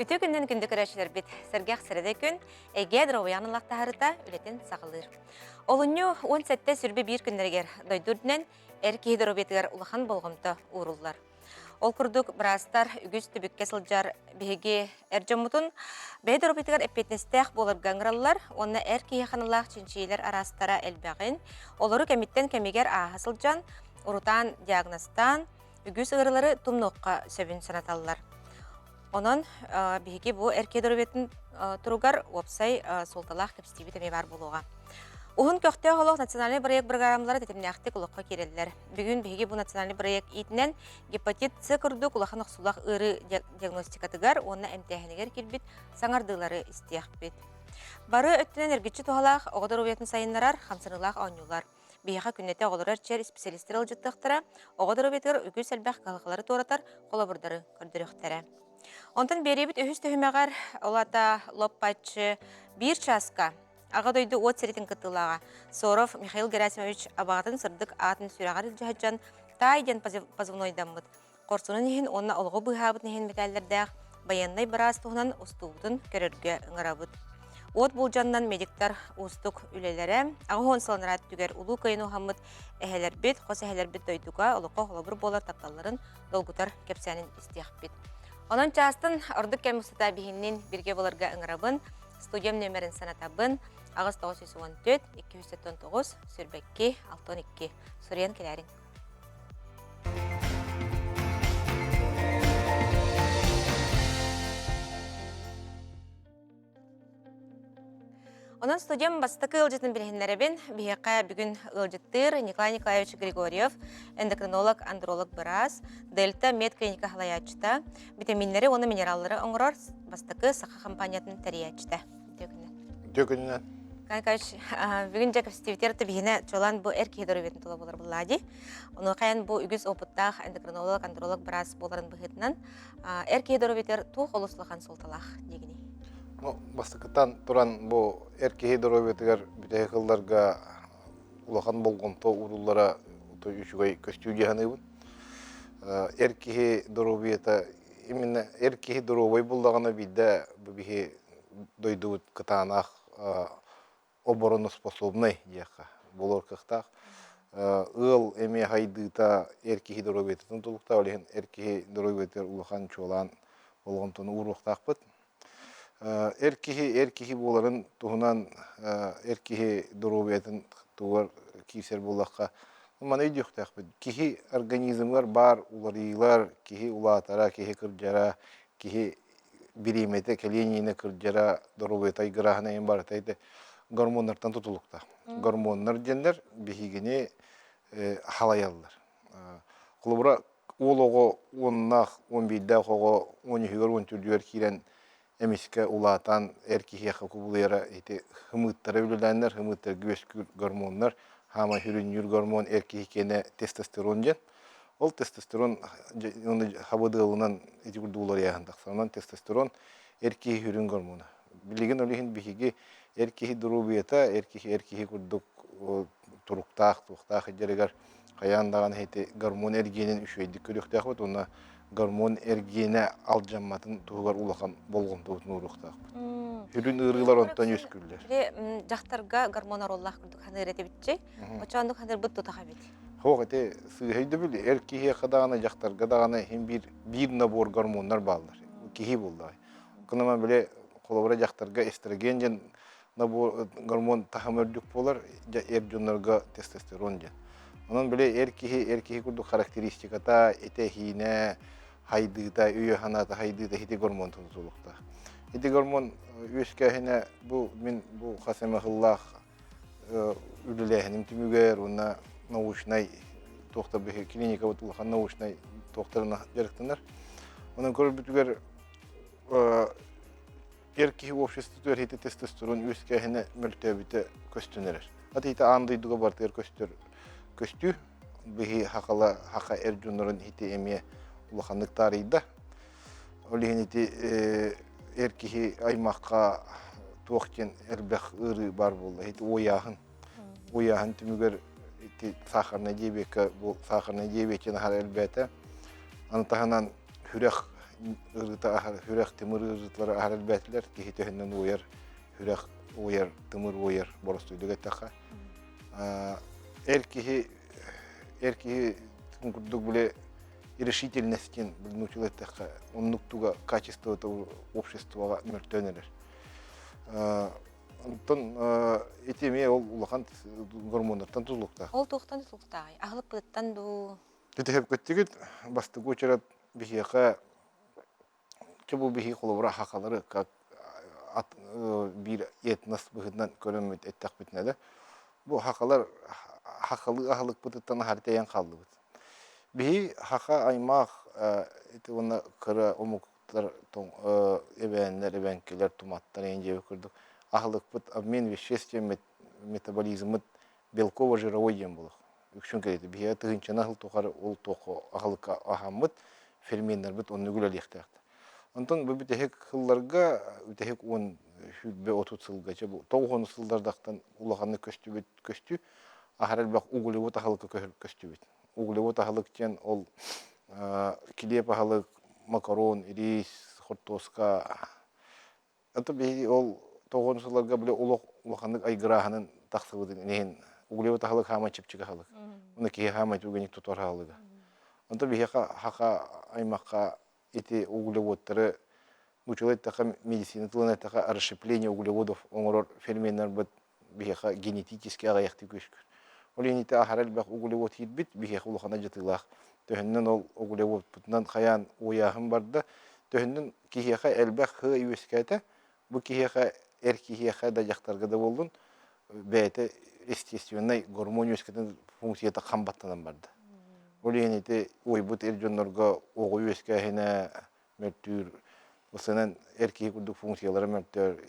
Үтүө күннэн күндү көрөөччүлэрбит! Сэргэх сэрэдэ күн эйгэ доруобуйаҕын ыллахтаһарыта үлэтин саҕалыыр. Олунньу 17 сүрбэ биир күннэригэр дойду үрдүнэн эр киһи доруобуйатыгар улахан болҕомто ууруллар. Ол курдук быраастар үгүс түбүккэ сылдьар биһиги эр дьоммутун бэйэ доруобуйатыгар эппиэтинэстээх буоларга ыҥыраллар уонна эр киһиэхэ аналлаах чинчийиилэр араастара элбэҕин, олору кэмиттэн кэмигэр ааһа сылдьан, урутаан диагнозтаан, үгүс ыарыылары тумнуохха сөбүн санаталлар. Онон биһиги бу эр киһи доруобуйатын туругар уопсай суолталаах кэпсэтиибит эмиэ баар буолуоҕа. Уһун көхтөөх олох национальнай бырайыак бырагыраамалара тэтимнээхтик олоххо киирэллэр. Бүгүн биһиги бу национальнай бырайыак иитинэн гепатит С курдук улахан охсуулаах ыарыы диагностикатыгар уонна эмтээһинигэр киирбит саҥардыылары истиэхпит. Бары өттүнэн эргиччи туһалаах оҕо доруобуйатын сайыннарар хамсаныылаах оонньуулар. Биһиэхэ күннэтэ оҕолору эрчийэр исписэлиистэр ыалдьыттыахтара, оҕо доруобуйатыгар үгүс элбэх кыһалҕалары туоратар холобурдары көрдөрүөхтэрэ. Онтон биэриэбит үһүс түһүмэҕэр, ол аата лоппаччы биир чааска Аҕа дойду уот сиритин кыттыылааҕа Соров Михаил Герасимович абаҕатын сырдык аатын сүрэҕэр илдьэ сылдьан Таай диэн позывнойдаммыт хорсунун иһин уонна олоҕу быыһаабытын иһин мэтээллэрдээх байыаннай быраас туһунан устуубутун көрөргө ыҥырабыт. Уот булдьаннан медиктар уустук үлэлэрэ, 80 сыл анараа өттүгэр Улуу Кыайыны уһаммыт эһэлэрбит, хос эһэлэрбит дойдуга олоххо холобур буолар тапталларын долгутар кэпсээнин истиэхпит. Онон чаастан ордук кэм устата биһиннин биргэ буоларга ыҥырабын. Студиям нүөмэрин санатабын. 8914 279 22 62 суруйан кэлээриҥ. Онон студиям бастакы ыалдьытын билиһиннэрэбин. Биһиэхэ бүгүн ыалдьыттыыр Николай Николаевич Григорьев, эндокринолог, андролог быраас, Дельта медклиника салайааччыта, витаминнэри уонна минераллары оҥорор бастакы саха компаниятын тэрийээччитэ. Үтүө күнүнэн. Үтүө күнүнэн. Николай Николаевич, бүгүн дьэ кэпсэтиибитигэр биһиэнэ чуолаан бу эр киһи доруобуйатын тула буолар буоллаа дии. Онуоха эн бу үгүс опыттаах эндокринолог, андролог быраас буоларын быһыытынан эр киһи доруобуйатыгар туох олус улахан суолталаах диигиний? Ну, бастакытан туран бу эр киһи доруобуйатыгар бүтэһик ылларга улахан болҕомто ууруллара үчүгэй көстүү дии саныыбын. Эр киһи доруобуйата именно эр киһи доруобай буллаҕына биирдэ бу биһи дойдубут кытаанах обороноспособнай диэххэ буолуор кыахтаах. Ыал эмиэ хайдыыта эр киһи доруобуйатыттан тутулуктаах, ол иһин эр киһи доруобуйатыгар улахан чуолаан болҕомтону ууруохтаахпыт. Эр киһи эр киһи буоларын туһунан эр киһи доруобуйатын тугар киирсэр буоллахха, маны өйдүөхтээхпит. Киһи организмыгар баар уларыйыылар, киһи улаатара, киһи кырдьара, киһи бириэмэтэ кэлиэн иннинэ кырдьара, доруобуйата айгырааһына эҥин барыта ити гормоннартан тутулуктаах. Гормоннар диэннэр биһигини халайаллар. Холобура, уол оҕо уоннаах, уон биирдээх оҕо уон үһүгэр, уон төрдүгэр киирэн эмискэ улаатан эр киһиэхэ кубулуйара ити хымыыттара үлэлээннэр, хымыыттарга үөскүүр гормоннар, хаамай сүрүннүүр гормон эр киһи киэнэ тестостерон диэн. Ол тестостерон хабыдыалынан ити курдук уларыйааһын тахсар. Онон тестостерон эр киһи сүрүн гормона. Билигин ол иһин биһиги эр киһи доруобуйата, эр киһи эр киһи курдук туруктаах, туохтаах дьарыгар хайаан даҕаны ити гормон эргиэнин үчүгэйдик көрүөхтээхпит уонна гормон эргиэнэ алдьамматын туһугар улахан болҕомтобутун ууруохтаахпыт. Сүрүн ыарыылар онтон үөскүүллэр. Били дьахтарга гормон оруоллаах курдук саныыр этибитчи. Очооннук саныырбыт тутах эбит. Суох ити сыыһа өйдөбүл эр киһиэхэ даҕаны дьахтарга даҕаны иһин биир биир набор гормоннар бааллар. Киһи буоллаҕай. Кынама били холобура дьахтарга эстроген диэн набор гормон таһыма үрдүк буолар, эр дьоннорго тестостерон диэн. Онон били эр киһи эр киһи курдук характеристиката, этэ-иһиинэ, хайдыыта, өйө-санаата хайдыыта ити гормонтан тутулуктаах. Ити гормон үөскээһинэ бу мин бу хас эмэ сыллаах үлэлээһиним түмүгэр уонна научнай туохтар биһи клиникабыт улахан научнай туохтарына дьарыктанар. Онон көрбүтүгэр эр киһи обществотыгар ити тестостерон үөскээһинэ мөлтөөбүтэ көстөн эрэр. Ат ити аан дойдуга барытыгар көстөр көстүү. Биһи хахала хаха эр дьоннорун ити эмиэ улаханнык таарыйда. Ол иһин ити эр киһи аймахха туох диэн элбэх ыарыы баар буолла. Ити уойааһын. Уойааһын түмүгэр ити сахарнай диабекка бу сахарнай диабет диэн аһара элбээтэ. Аны таһынан сүрэх. ыарыыта аһар, сүрэх тымыр ыарыыталара аһар элбээтилэр. Киһи төһөннөн уойар, сүрэх уойар, тымыр уойар боростуойдук эттэххэ. Эр киһи эр киһи курдук били решительность диэн нууччалыы эттэххэ, оннук туга качествота обществоҕа мөлтөөн эрэр. Онтон ити эмиэ ол улахан гормоннартан тутулуктаах. Ол туохтан тутулуктааҕый? Аһылыкпытыттан дуу? Түтүһэпкэттигит бастакы уочарат биһиэхэ чэ бу биһи холобура хахалары как ат биир этнос быһыытынан көрөммүт эттэхпитинэ да бу хахалар хахалыы аһылыкпытыттан аһары тэйэн хааллыбыт. Биһи хаха аймах ити уонна кыра омуктар эбээннэр, эбэҥкилэр, туматтар эҥин диэбит курдук аһылыкпыт обмен веществ диэммит метаболизммыт белково-жировой диэн буолуох. Үксүн кэриэтэ биһиэхэ тыһыынчанан сыл тухары ол туохха аһылыкка аһаммыт ферменнэрбит оннук үлэлиэхтээхтэр. Онтон бу бүтэһик сылларга, бүтэһик 10 20-30 сылга, чэ бу 90 сыллардахтан улаханнык көстүбүт көстүү, аһара элбэх углевод аһылыкка көстүбүт. Углевод аһылык диэн ол килиэп аһылык, макарон, рис, хортуоска. Это биһиги ол 90 сылларга били олох улаханнык айгырааһынын тахсыбытын иһин углевод аһылык хаамай чэпчэки аһылык. Уну киһи хаамай түгэник тутар аһылыга. Онто биһиэхэ хаха аймахха ити углеводтары нууччалыы эттэххэ медицина тылынан эттэххэ расщепление углеводов оҥорор ферменнэрбит биһиэхэ генетически аҕыйахтыы үөскүүр. Ол иһин ити аһара элбэх углевод киирбит, биһиэхэ улахан алдьатыылаах. Төһөннөн ол углеводпутунан хайаан уойааһын барда, төһөннөн киһиэхэ элбэх хыы үөскээтэ, бу киһиэхэ эр киһиэхэ да дьахтарга да буоллун, бэйэтэ естественнай гормон үөскэтин функцията хам баттанан барда. Ол иһин ити уойбут эр дьоннорго оҕо үөскээһинэ мөлтүүр, уопсайынан эр киһи курдук функциялара мөлтөөр,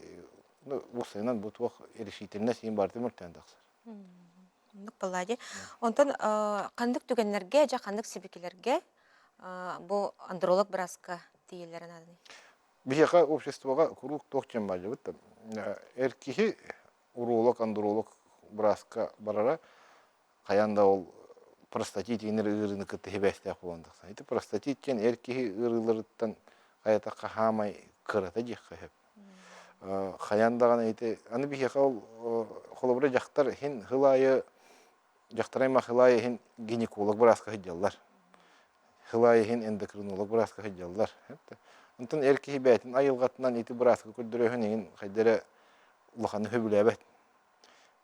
ну, уопсайынан бу туох решительность иһин барыта мөлтөөн тахсар. Оннук буоллаа дии. Онтон ханнык түгэннэргэ, дьэ ханнык сибикилэргэ бу андролог бырааска тиийэллэрэ нааданый? Биһиэхэ обществоҕа куруук туох диэн бааллыбыт да эр киһи уролог, андролог бырааска барара хайаан да ол простатит диэн ыарыыны кытта сибээстээх буолан тахсар. Ити простатит диэн эр киһи ыарыыларыттан хайатахха хаамай кырата диэххэ сөп. Хайаан даҕаны ити аны биһиэхэ ол холобура дьахтар иһин сыл аайы дьахтар аймах сыл аайы иһин гинеколог бырааска сылдьаллар. Сыл аайы иһин эндокринолог бырааска сылдьаллар. Онтон эр киһи бэйэтин айылҕатынан ити бырааска көрдөрөөһүн иһин хайда эрэ улаханы сөбүлээбэт.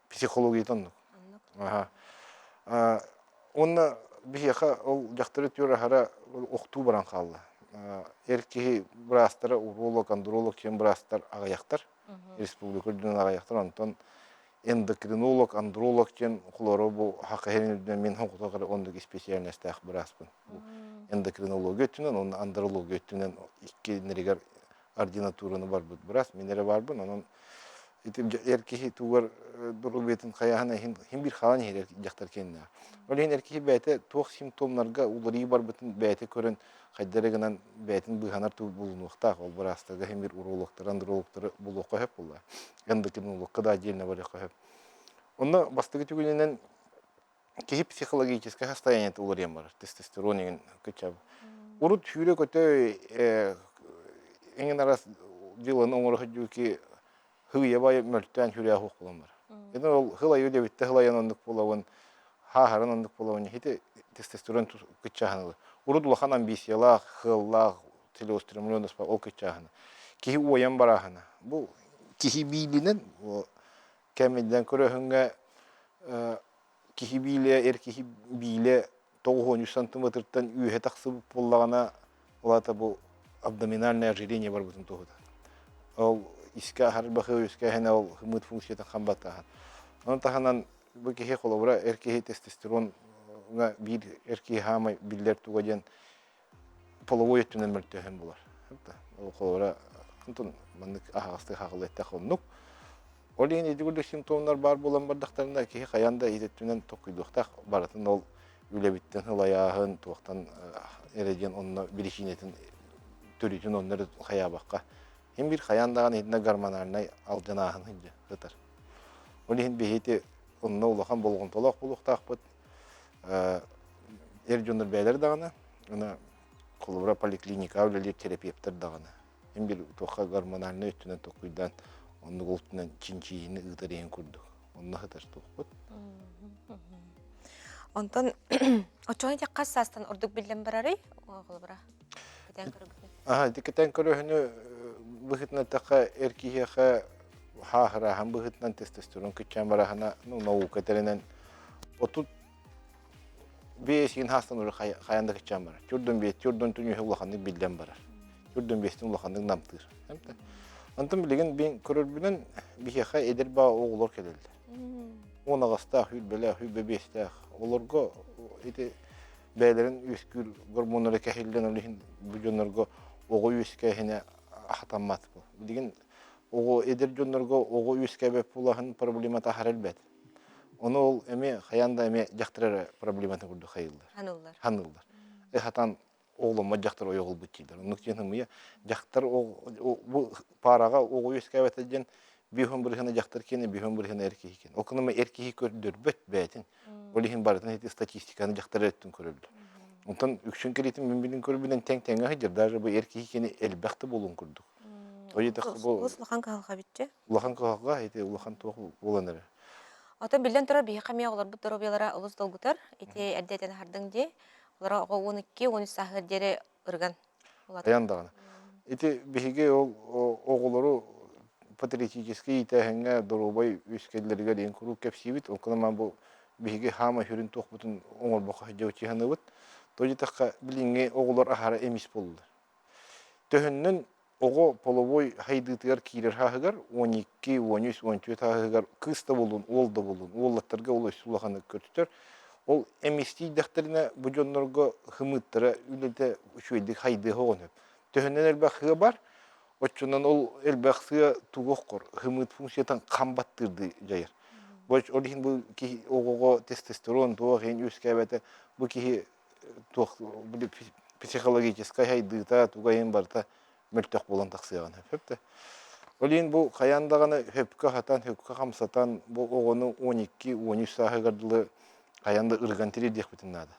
Психологията оннук. Аха. Уонна биһиэхэ ол дьахтары түөр аһара охтуу баран хаалла. Эр киһи быраастара уролог, андролог диэн быраастар аҕыйахтар. Республика үрдүнэн аҕыйахтар. Онтон эндокринолог, андролог диэн холоро бу хаха иһин үрдүнэн мин хоҥкутуга оннук исписээлинэстээх бырааспын. Бу эндокринология өттүнэн уонна андрология өттүнэн иккиннэригэр ординатураны барбыт быраас мин эрэ баарбын. Онон ити эр киһи тугар доруобуйатын хайаһына иһин иһин биир хаалан иһэр дьахтар киэннээх. Ол иһин эр киһи бэйэтэ туох симптомнарга уларыйыы барбытын бэйэтэ көрөн хайда эрэ гынан бэйэтин быыһанар тыл булунуохтаах. Ол быраастарга иһин биир урологтары, андрологтары булуохха сөп буолла. Эндокринологка да отдельно барыахха сөп. Онно бастакы түгэнинэн киһи психологическай состояниета уларыйан барар. Тестостерон иҥин кыччаабыт. Урут сүүрэ-көтө эҥин арас дьыланы оҥоро сылдьыбыт киһи хыйа бай мөлтөөн сүрээ суох буолан барар. Ити ол хыл айыы диэбиттэ хыл айан оннук буолабын, хааһаран оннук буолабын, ити тестостерон кыччааһын ылар. Урут улахан амбициялаах, хыаллаах, целеустремленность ол кыччааһына. Киһи уойан барааһына. Бу киһи биилинэн кэминэн көрөһүҥҥэ киһи биилэ, эр киһи биилэ 93 сантиметртан үөһэ тахсыбыт буоллаҕына, ол аата бу абдоминальное ожирение барбытын туоһута. Ол искэ аһар бахыы үөскээһинэ ол хымыт функциятын хам баттааһын. Ону таһынан бу киһи холобура эр киһи тестостероҥҥа биир эр киһи хаамай биллэр туга диэн половой өттүнэн мөлтөөһүн булар. Ол холобура онтон маннык аһаҕастык хаҕылы этэх оннук. Ол иһин ити курдук симптомнар баар буолан бардахтарына киһи хайаан да ити өттүнэн толкуйдуохтаах барытын ол үлэбиттэн ылайааһын туохтан эрэ диэн онно биричиинэтин төрүтүн онно эрэ хайаабакка иһин биир хайаан даҕаны итиннэ гормональнай алдьанааһын сытар. Ол иһин биһиги онно улахан болҕомтолоох буолуохтаахпыт. Эр дьоннор бэйэлэрэ даҕаны, аны. Холобура, поликлиникаҕа үлэлиир терапевтэр даҕаны эн били туохха гормональнай өттүнэн толкуйдаан оннук ол өттүнэн чинчийиини ыытар иһин курдук. Онно сытар туохпут. Онтон оччоҕо ити хас саастан ордук биллэн барарый? Холобура, кэтээн көрөгүнү. Аха, ити кэтээн көрөһүнү быһыытынан эттэххэ, эр киһиэхэ хааһырааһын быһыытынан тестостерон кыччаан бараһына, ну, наука этэринэн 35 хаастан уже хайан да кыччаан барар. Түрдөн биэс, түрдөн түнүһэ улаханнык биллэн барар. Түрдөн биэстин улаханнык намтыыр. Онтон билигин бин көрөрбүнэн биһиэхэ эдэр баа оҕолор кэлэллэр. 10 аҕыстаах, 22-лээх, 25-тээх. Олорго ити бэйэлэрин үөскүүр гормоннара кэһиллэн ол иһин бу дьоннорго оҕо үөскээһинэ хатаммат. Билигин оҕо эдэр дьоннорго оҕо үөскээбэт буолаһын проблемата аһара элбэт. Ону ол эмиэ хайаан да эмиэ дьахтар эрэ проблематын курдук хайыллар. Ханыллар. Ханыллар. Хатан оҕоломмот дьахтар ойох ылбыт дииллэр. Оннук диэн ымыйа дьахтар бу паараҕа оҕо үөскээбэтэ диэн биһон бырыһына дьахтар киэнэ биһон бырыһына эр киһи киэнэ. Ол кыныма эр киһи көрдөрбөт бэйэтин. Ол иһин барытын ити статистиканы дьахтар өттүн көрөллөр. Онтон үксүн кэлитин мин билин көрбүнэн тэҥ тэҥҥэ сылдьар даже бу эр киһи киэнэ элбэх да буолуон курдук. Бу улахан кыһалҕа биччэ. Улахан кыһалҕа ити улахан туох буолан эрэр. Оттон биллэн турар биһиэхэ эмиэ оҕолорбут доруобуйалара олус долгутар. Ити эрдэ этэн аһардыҥ дии. Олоро оҕо 12, 13 сааһыгар диэри ырган улаатар. Айан даҕаны. Ити биһиги ол оҕолору патриотическай иитээһиҥҥэ доруобай үөскэллэригэр диэн куруук кэпсиибит. Ол гынан бу биһиги хаама сүрүн туохпутун оҥорбокко сылдьабыт дии То диэтэххэ билиҥҥи оҕолор аһара эмис буоллулар. Төһөннөн оҕо половой хайдыытыгар киирэр сааһыгар 12, 13, 14 сааһыгар кыыс да буоллун, уол да буоллун, уоллаттарга ол өссө улаханнык көтүтэр. Ол эмистийдэхтэринэ бу дьоннорго хымыыттара үлэтэ үчүгэйдик хайдыаха оҕону. Төһөннөн элбэх сыа бар, оччонон ол элбэх сыа тугу оххор, хымыыт функциятын хам баттыырдыы дьайар. Бу ол иһин бу киһи оҕоҕо тестостерон туох иһин үөскээбэтэ, бу киһи туох психологическай хайдыыта туга иһин барыта мөлтөх буолан тахсыаҕын сөп да. Ол иһин бу хайаан даҕаны хөпкө хатан, хөпкө хамсатан бу оҕону 12-13 сааһыгар дылы хайаан да ырган тириэрдиэхпитин наада.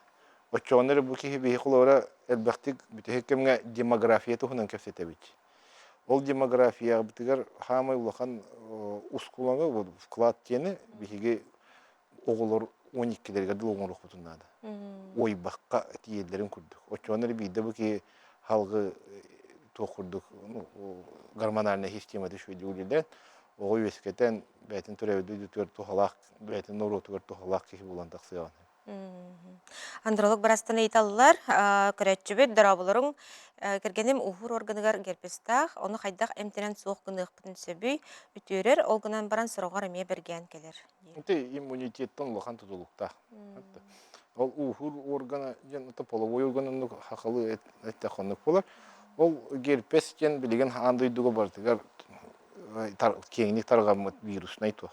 Оччоҕуна эрэ бу киһи биһи холобура элбэхтик бүтэһик кэмҥэ демография туһунан кэпсэтэбит. Ол демографиябытыгар хаамай улахан ускулаҥы вклад диэни биһиги оҕолор 12-лэригэр дылы оҥоруохпутун наада. Уойбахха тиийэллэрин курдук. Оччоҕуна эрэ биирдэ бу киһи халгы туох курдук ну, гормональная системата үчүгэйдик үлэлээн, оҕо үөскэтэн, бэйэтин төрөөбүт дойдутугар туһалаах, бэйэтин норуотугар туһалаах киһи буолан тахсыаҕын. Андролог бырастан ыйыталлар, көрөөччүбүт дорооболоруҥ кэргэним уһуур органыгар герпестаах, ону хайдах эмтэнэн суох гыныахпытын сөбүй, үтүөрэр, ол гынан баран сороҕор эмиэ бэргээн кэлэр. Ити иммунитеттан улахан тутулуктаах. Ол ууһуур органа диэн это половой орган оннук хахалы эттэххэ оннук буолар. Ол герпес диэн билигин аан дойдуга барытыгар киэҥник тарҕаммыт вируснай туох.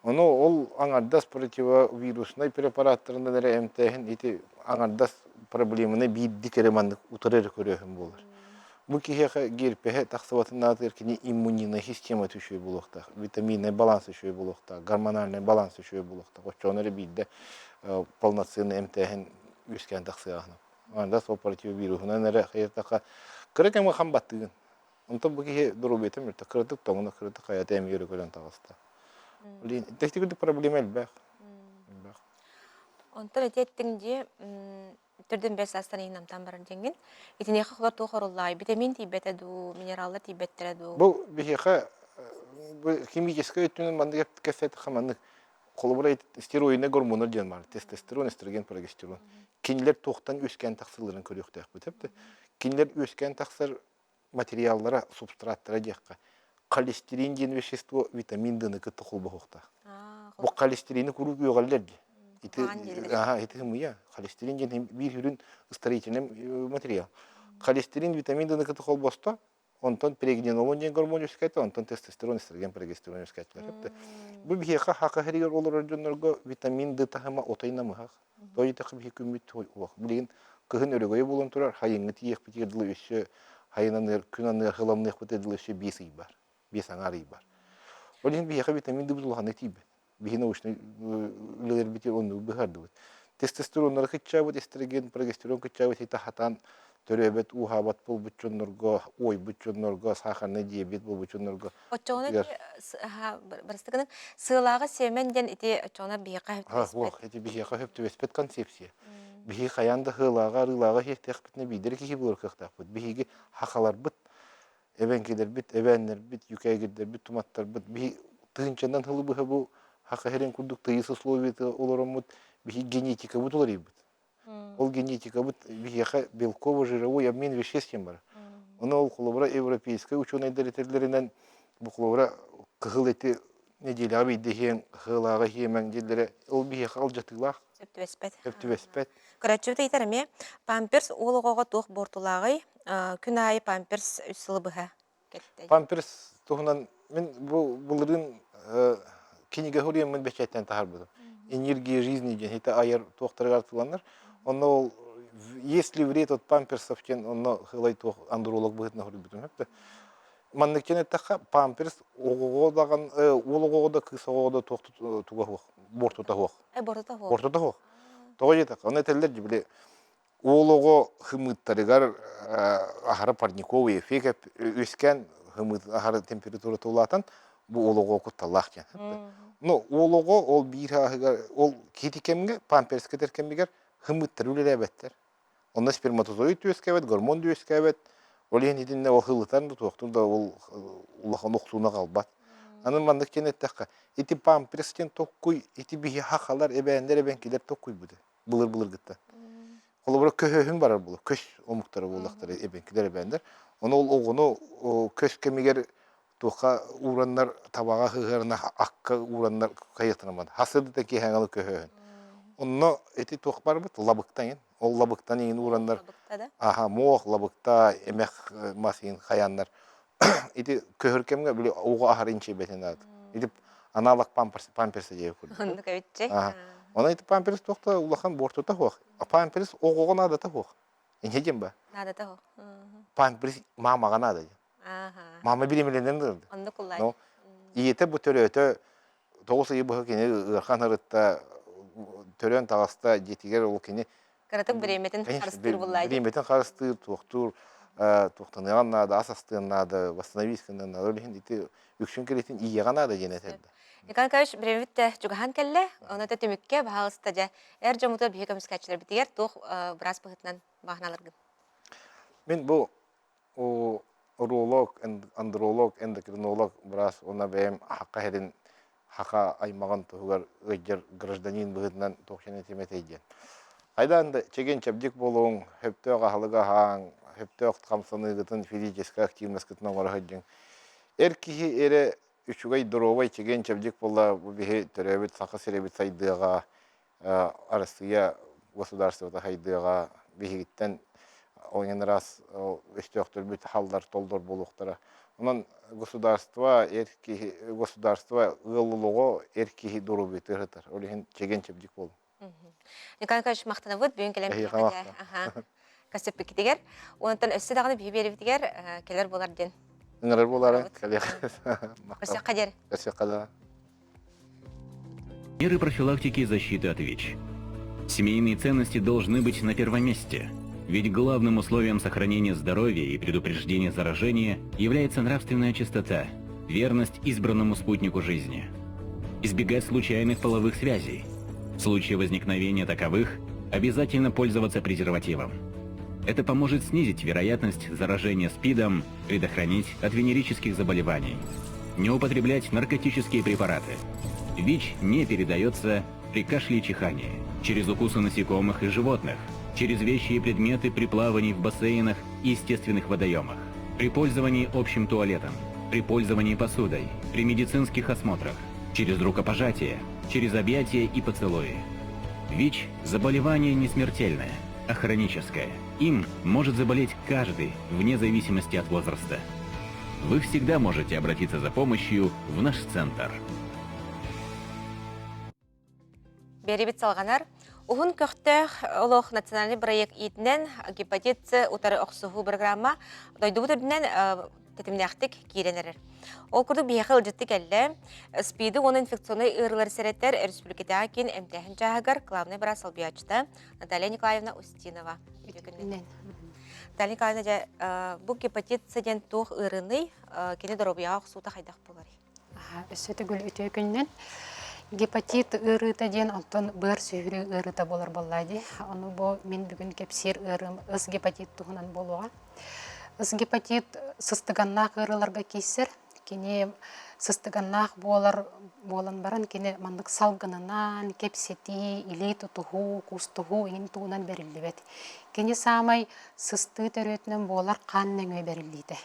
Ону ол аҥардас противовируснай препараттарынан эрэ эмтээһин ити аҥардас проблеманы биирдик эрэ маннык утары эрэ көрөөһүн буолар. Бу киһиэхэ герпеһэ тахсыбатын наадатыгар кини иммуннай системата үчүгэй буолуохтаах, витаминнай баланс үчүгэй буолуохтаах, гормональнай баланс үчүгэй буолуохтаах. Оччоҕуна эрэ биирдэ полноценный эмтээһин үөскээн тахсыаҕа. Анда сол противовируһунан эрэ хайыртахха кыра кэмҥэ хам баттыгын. Онтон бу киһи доруобуйата мөлтөх, кыратык тоҥуна, кыратык хайата эмиэ өрө көрөн таҕыста. Блин, техникалық проблема элбэх. Элбэх. Онтон ити эттиҥ дии, төрдүн бэс саастан иһин намтаан барар диэҥҥин. Итиниэхэ холор туох оруллаай? Витамин тиийбэтэ дуу, минераллар тиийбэттэрэ дуу? Бу биһиэхэ бу химическэй өттүнэн маннык кэпсээтэххэ маннык холобура стероиднай гормоннар диэн баар тестостерон, эстроген, прогестерон. Кинилэр туохтан үөскээн тахсалларын көрүөхтээхпит. Кинилэр үөскээн тахсар материаллара, субстраттара диэххэ, холестерин диэн вещество витамин D-ны кытта холбоһуохтаах. Бу холестерини куруук үөҕэллэр дии. Ити, аха, ити ымыйа. Холестерин диэн биир сүрүн строительный материал. Холестерин витамин D-ны кытта холбосто, онтон прегненолон диэн гормон үөскээтэ, онтон тестостерон, эстроген, прогестерон үөскээтилэр. Бу биһиэхэ хака сиригэр олорор дьоннорго витамин D таһыма отой намыһах. Тоҕо диэтэххэ биһи күммүт уох. Билигин кыһын өрөгөйө буолан турар, хайыҥҥа тиийиэхпитигэр дылы өссө хайын аныар, күн аныар хыламныахпытыгар дылы өссө 5 ый бар. 5 аҥаар ый бар. Ол иһин биһиэхэ витамин D улаханнык тиийбэт. Биһи научнай үлэлэрбитигэр оннугу быһаардыбыт. Тестостероннары кыччаабыт, эстроген, прогестерон кыччаабыт ити хатаан. Төрөөбөт, ууһаабат буолбут дьоннорго, уойбут дьоннорго, саахарнай диабет буолбут дьоннорго Оччоҕуна ити барыстыгынан сыалааҕы сиэмэн диэн ити оччоҕуна биһиэхэ сөп түбэспэт. Суох, ити биһиэхэ сөп түбэспэт концепция. Биһиги хайаан да сыалааҕы, арыылааҕы иһиэхтээхпитинэ биирдэрэ киһи буолар кыахтаахпыт. Биһиги хахаларбыт, эбэҥкилэрбит, эбээннэрбит, юкэгирдэрбит, туматтарбыт биһи тыһыынчанан сылы быһа бу хаха сирин курдук тыйыс условиятыгар олороммут биһи генетикабыт уларыйбыт. Ол генетикабыт биһиэхэ белково-жировой обмен веществ диэн бар. Ону ол холобура европейскай учуонайдар этэллэринэн бу холобура кыһыл эти нэдиэлэҕэ биирдэ иһиэҥ, сыалааҕы иһиэмэҥ дииллэрэ ол биһиэхэ алдьатыылаах. Сөп түбэспэт. Сөп түбэспэт. Көрөөччүбүт ыйытар эмиэ, памперс уол оҕоҕо туох буортулааҕый? Күн аайы памперс үс сылы быһа кэттэ. Памперс туһунан мин бу былырыын кинигэ суруйаммын бэчээттэн таһаарбытым. «Энергия жизни» диэн ити айар туохтарыгар тыланар. Онно ол «Есть ли вред от памперсов» диэн онно сылай туох андролог быһыытынан суруйбутум. Маннык диэн эттэххэ, памперс оҕоҕо даҕан уол оҕоҕо да кыыс оҕоҕо да туох туга суох, буортута суох. Буортута суох. Буортута суох. Тоҕо диэтэххэ, ону этэллэр дии били уол оҕо хымыыттарыгар аһара парниковый эффект үөскээн хымыыт аһара температурата улаатан бу уол оҕо кутталлаах диэн. Но уол оҕо ол биир ааһыгар ол кити кэмҥэ памперс кэтэр кэмигэр хымыыттар үлэлээбэттэр. Онно сперматозоид үөскээбэт, гормон да үөскээбэт. Ол иһин итиннэ ол хылытан да туохтун да ол улахан охсууна қалбат. Аны маннык диэн эттэххэ, ити памперс диэн токкуй, ити биһи хахалар, эбээннэр, эбэҥкилэр токкуйбута былыр-былыргыттан. Холобура көһөһүн барар буолар, көс омуктара буоллахтара эбэҥкилэр, эбээннэр. Ону ол оҕону көс кэмигэр туохха уураннар табаҕа сыһыарына акка уураннар хайыахтарын хасырдыта киэһээҥи көһөөһүн онно ити туох барбыт лабыкта иҥин ол лабыктан иҥин уураннар аха муох лабыкта эмэх мас иҥин хайааннар ити көһөр кэмҥэ били оҕо аһар инчэйбэтин аат ити аналог памперс памперса диэки курдук оннук эбитчи онон ити памперс туох да улахан буортута суох памперс оҕоҕо наадата суох иньэ диэн ба наадата суох памперс маамаҕа наада диэн Маама бириэмэлэнэн ылды. Оннук уллай. Но ийэтэ бу төрөөтө 9 ыйы быһа кини ыарахан ырытта төрөөн таҕыста дьиэтигэр ол кини Кыратык бириэмэтин харыстыыр буллай. Бириэмэтин харыстыыр, туохтуур, туохтаныаҕын наада, ас астыан наада, восстановить гыныан наада. Ол иһин ити үксүн кэлитин ийэҕэ наада диэн этэллэр. Николай Николаевич, бириэмэбит да чугаһаан кэллэ. Ону да түмүккэ, баһаалыста дьэ, эр дьоммутугар биһиги көмүскээччилэрбитигэр туох быраас быһыытынан баҕаналаргын? Мин бу Уролог, андролог, эндокринолог быраас уонна бэйэм Хака сирин Хака аймаҕын туһугар ыалдьар гражданин быһыытынан туох диэн этим этэй диэн. Хайдаан да чэгиэн-чэбдик буолуоҥ, сөптөөх аһылыгы аһааҥ, сөптөөх хамсаныыгытын, физическэй активноскытын оҥоро сылдьыҥ. Эр киһи эрэ үчүгэй, доруобай, чэгиэн-чэбдик буолла бу биһи төрөөбүт Саха сирибит сайдыаҕа, Арассыыйа государствота сайдыаҕа биһигиттэн оҥин ыраас өстөөхтөрбүт халлар толлор буолуохтара. Онон государство эр киһи государство ыал олоҕо эр киһи доруобуйатыгар сытар. Ол иһин чэгиэн-чэбдик буолуҥ. Николай Николаевич махтанабыт бүгүн кэлэн кэпсэппиккитигэр. Онтон өссө даҕаны биһи биэрибитигэр кэлэр буолар диэн. Ыҥырар буолары кэлиэх. Өссө диэри. Өссө да. Меры профилактики и защиты от ВИЧ. Семейные ценности должны быть на первом месте, ведь главным условием сохранения здоровья и предупреждения заражения является нравственная чистота, верность избранному спутнику жизни. Избегать случайных половых связей. В случае возникновения таковых обязательно пользоваться презервативом. Это поможет снизить вероятность заражения СПИДом, предохранить от венерических заболеваний. Не употреблять наркотические препараты. ВИЧ не передается при кашле и чихании, через укусы насекомых и животных, через вещи и предметы при плавании в бассейнах и естественных водоемах, при пользовании общим туалетом, при пользовании посудой, при медицинских осмотрах, через рукопожатие, через объятия и поцелуи. ВИЧ – заболевание не смертельное, а хроническое. Им может заболеть каждый, вне зависимости от возраста. Вы всегда можете обратиться за помощью в наш центр. Биэрибит салҕанар. Уһун көхтөөх олох национальный проект иитинэн гепатит С утары охсуһуу программа дойдубут үрдүнэн тэтимнээхтик киирэн эрэр. Ол курдук биһиэхэ ыалдьытты кэллэ. СПИДы уонна инфекционнай ыарыылары сэрэтэр республикатааҕы киин эмтээһин чааһыгар главный быраас солбуйааччыта Наталья Николаевна Устинова. Наталья Николаевна, дьэ, бу гепатит С диэн туох ыарыыный, кини доруобуйаҕа охсуута хайдах буоларый? Өссө төгүл үтүө күнүнэн. Гепатит ыарыыта диэн онтон быар сүһүрүү ыарыыта буолар буоллаа дии. Ону бу мин бүгүн кэпсиир ыарыым ыс гепатит туһунан буолуоҕа. Ыс гепатит сыстыганнаах ыарыыларга киирсэр. Кини сыстыганнаах буолар буолан баран кини маннык салгынынан кэпсэтии, илии тутуһуу, куустуһуу иҥин тугунан бэриллибэт. Кини саамай сыстыы төрүөтүнэн буолар хаан нөҥүө бэриллиитэ.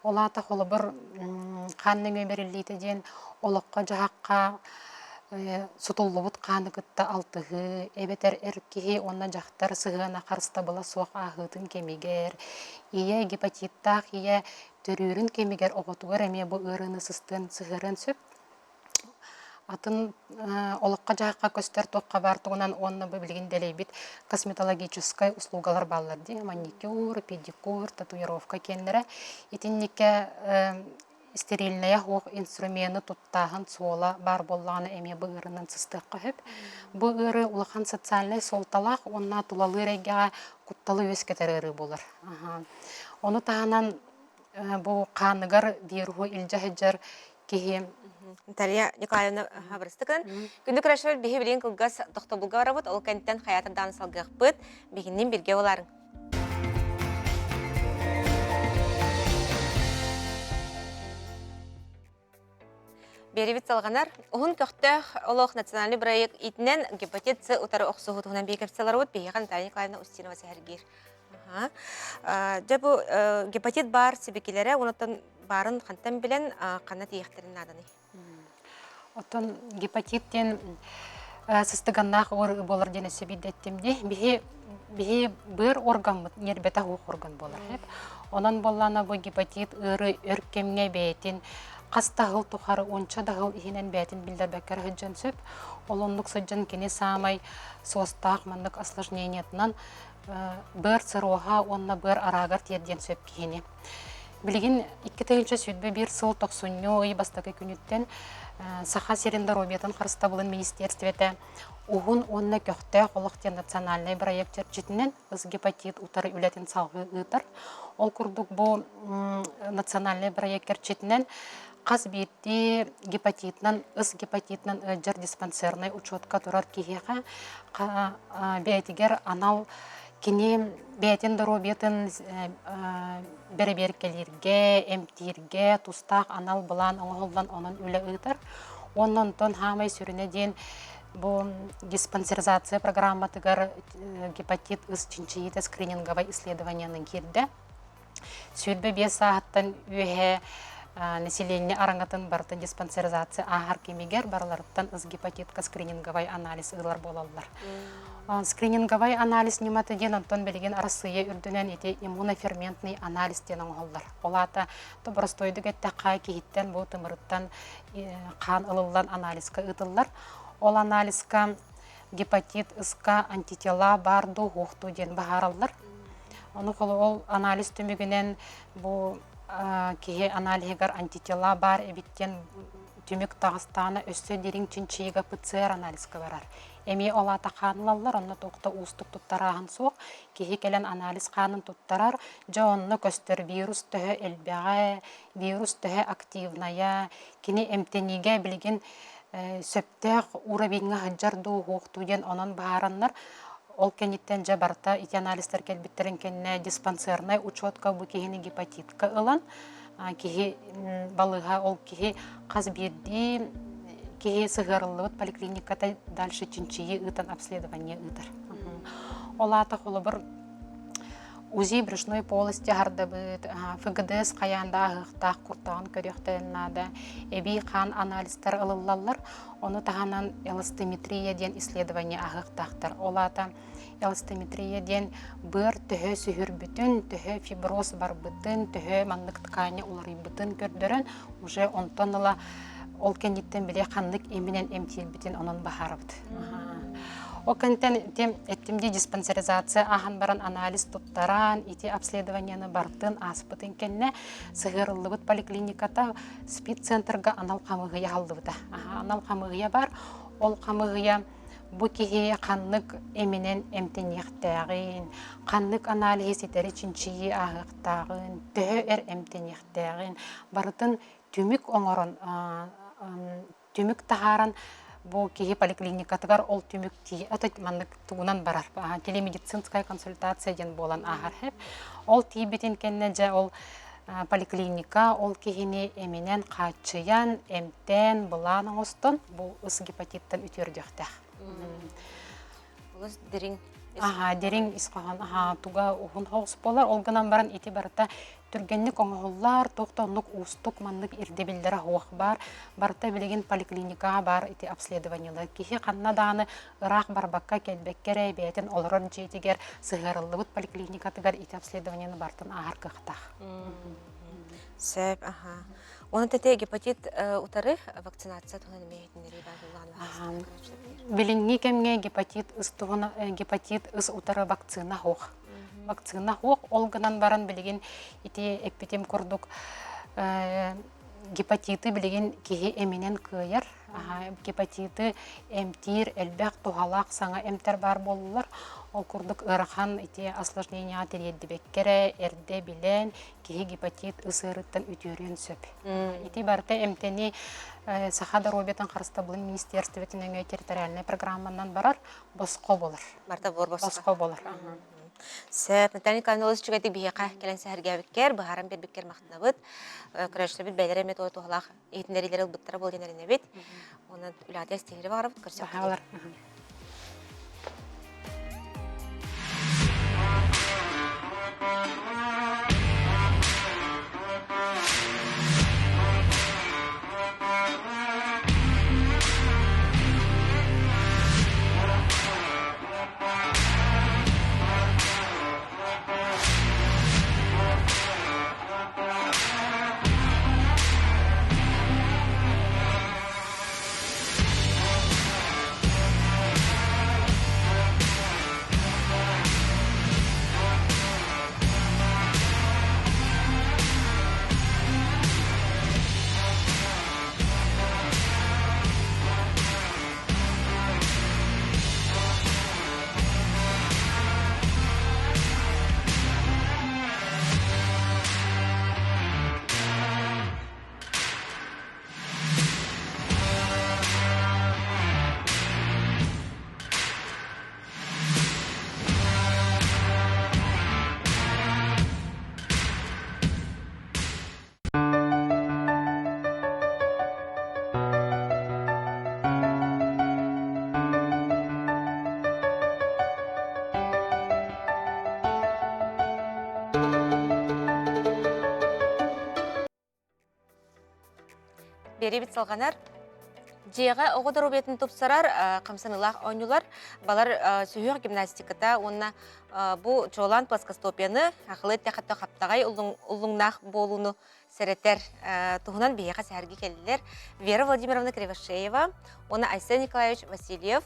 Ол аата холобур хаан нөҥүө бэриллиитэ диэн олоххо-дьаһахха сутуллубут хааны кытта алтыһыы эбэтэр эр киһи уонна дьахтар сыһыана харыстабыла суох ааһыытын кэмигэр ийэ гепатиттаах ийэ төрүүрүн кэмигэр оҕотугар эмиэ бу ыарыыны сыстыан сыһыарыан сөп. Атын олоххо-дьаһахха көстөр туохха баар тугунан уонна бу билигин дэлэйбит косметологическай услугалар бааллар дии маникюр, педикюр, татуировка киэннэрэ. Итинниккэ стерильнэйэ суох инструмены туттааһын суола баар буоллаҕына эмиэ бу ыарыынан сыстыахха сөп. Бу ыарыы улахан социальнай суолталаах уонна тулалыыр эйгэҕэ кутталы үөскэтэр ыарыы буолар. Ону таһынан бу хааныгар вируһу илдьэ сылдьар киһи Наталья Николаевна Хабырыстыкын. Күндү көрөөччүлэр биһи билигин кылгас тохтобулга барабыт, ол кэнниттэн хайаатар даҕаны салгыахпыт. Биһигинниин биргэ буолаарыҥ. Биэрибит салҕанар. Уһун көхтөөх олох национальный проект иитинэн гепатит С утары охсуһуу туһунан биир кэпсэлэрбит биһиэхэ Наталья Николаевна Устинова сэһэргиир. Дьэ бу гепатит баар сибикилэрэ онуттан баарын хантан билэн ханна тиийиэхтэрин нааданый? Оттон гепатит диэн сыстыганнаах ыарыы буолар диэн өссө биирдэ эттим дии. Биһи биһи быар органмыт ньиэрбэтэх уох орган буолар. Онон буоллаана бу гепатит ыарыы өр кэмҥэ бэйэтин хас да сыл тухары уонча да сыл иһинэн бэйэтин биллэрбэккэ эрэ сылдьан сөп. Ол оннук сылдьан кини саамай суостаах маннык осложнениетынан быар цирроһа уонна быар араагар тиэрдиэн сөп киһини. Билигин 2021 сыл тохсунньу ый бастакы күнүттэн Саха сирин доруобуйатын харыстабылын министиэристибэтэ уһун уонна көхтөөх олох диэн национальнай бырайыак чэрчитинэн ыс гепатит утары үлэтин салҕыы ыытар. Ол курдук бу национальнай бырайыак чэрчитинэн хас биирдии гепатитынан ыс гепатитынан ыалдьар диспансернай учуотка турар киһиэхэ бэйэтигэр анал кини бэйэтин доруобуйатын бэрэбиэркэлииргэ, эмтииргэ тустаах анал былаан оҥоһуллан онон үлэ ыытар. Уонна онтон хаамай сүрүнэ диэн бу диспансеризация программатыгар гепатит ыс чинчийиитэ скрининговай исследованиены киирдэ. 25 сааһыттан үөһэ население араҥатын барытын диспансеризация ааһар кэмигэр барыларыттан ыс гепатитка скрининговай анализ ылар буолаллар. Скрининговай анализ ньымата диэн онтон билигин Арассыыйа үрдүнэн ити иммуноферментный анализ диэн оҥоһуллар. Ол аата боростуойдук эттэххэ киһиттэн бу тымырыттан хаан ылыллан анализка ыытыллар. Ол анализка гепатит ыска антитела баар дуу, суох дуу диэн быһаараллар. Ону ол анализ түмүгүнэн бу киһи аналиһыгар антитела баар эбит диэн түмүк таҕыстаҕына өссө дириҥ чинчийиигэ ПЦР анализка барар. Эмиэ ол аата хаан ылаллар, онно туох да уустук туттарааһын суох. Киһи кэлэн анализ хаанын туттарар, дьэ онно көстөр вирус төһө элбэҕэ, вирус төһө активная, кини эмтэниигэ билигин сөптөөх уровеньҥа сылдьар дуу, суох дуу диэн онон быһаараннар, ол кэнниттэн дьэ барыта ити анализтар кэлбиттэрин кэннэ диспансернай учетка бу киһини гепатитка ылан киһи балыыһа ол киһи хас биирдии киһи сыһыарыллыбыт поликлиниката дальше чинчийии ыытан обследование ыытар. Ол аата холобур УЗИ брюшной полости аһардабыт, ФГДС хайаан да аһыахтаах куртаҕын көрүөхтэрин наада, эбии хаан анализтар ылыллаллар, ону таһынан эластометрия диэн исследование аһыахтаахтар. Ол аата эластометрия диэн быар төһө сүһүрбүтүн, төһө фиброз барбытын, төһө маннык тканя уларыйбытын көрдөрөн, уже онтон ыла ол кэнниттэн били ханнык эминэн эмтиирбитин онон баһаарабыт. Ол кэнниттэн ити эттим дии диспансеризация ааһан баран анализ туттаран, ити обследованиены бартын ааспытын кэннэ сыһыарыллыбыт поликлиниката СПИД-центрга анал хамыыһыйа аһыллыбыта. Анал хамыыһыйа бар. Ол хамыыһыйа. Бу киһи ханнык эминэн эмтэниэхтээҕин, ханнык аналиһы ситэри чинчийии ааһыахтааҕын, төһө эр эмтэниэхтээҕин барытын түмүк оҥорон түмүк таһааран бу киһи поликлиникатыгар ол түмүк маннык тугунан барар телемедицинская консультация диэн буолан ааһар хэп ол тиийбитин кэннэ дьэ ол поликлиника ол киһини эминэн хааччыйан эмтээн былаан оҥостон бу ыс гепатиттан үтүөрдүөхтээх Олус дириҥ Аһаа, дириҥ ис хоһоон аһаа, туга уһун соҕус буолар. Ол гынан баран ити барыта түргэнник оҥоһуллар, туох да оннук уустук маннык ирдэбиллэрэ суох баар. Барыта билигин поликлиникаҕа баар ити обследованиелар. Киһи ханна даҕаны ыраах барбакка кэлбэккэ эрэ бэйэтин олорор дьиэтигэр сыһыарыллыбыт поликлиникатыгар ити обследованиены барытын ааһар кыахтаах. Сөп, аха. Оны тете гепатит утары вакцинация туһунан эмиэ иһитиннэрии баар буоллаҕына Билиҥҥи кэмҥэ гепатит ыс туһуна гепатит ыс утары вакцина суох. Вакцина суох, ол гынан баран билигин ити эппитим курдук гепатиты билигин киһи эминэн кыайар. Гепатиты эмтиир элбэх туһалаах саҥа эмтэр баар буоллулар. Ол курдук ыарахан ити осложнениеҕа тириэрдибэккэ эрэ эрдэ билэн киһи гепатит ыс ыарыыттан үтүөрүөн сөп. Ити барыта эмтэни Саха доруобуйатын харыстабылын министерствотын өҥө территориальнай программанан барар, босхо болар. Барыта буор босхо. Босхо болар. Сөп. Наталья Николаевна олус үчүгэйдик биһиэхэ кэлэн сэһэргээбиккэр, быһааран биэрбиккэр махтанабыт. Көрөөччүлэрбит бэйэлэрэ эмиэ туһалаах иһитиннэриилэри ылбыттара буолуо диэн эрэнэбит. Онон үлэҕитигэр ситиһиилэри баҕарабыт. Көрсүөххэ. Биэриибит салҕанар. Дьиэҕэ оҕо доруобуйатын тупсарар хамсаныылаах оонньуулар балар сүһүөх гимнастиката уонна бу чуолаан плоскостопияны хахылы эттэххэ хаптаҕай уллуҥнаах буолууну сэрэтэр туһунан биһиэхэ сэһэрги кэллилэр Вера Владимировна Кривошеева уонна Айсен Николаевич Васильев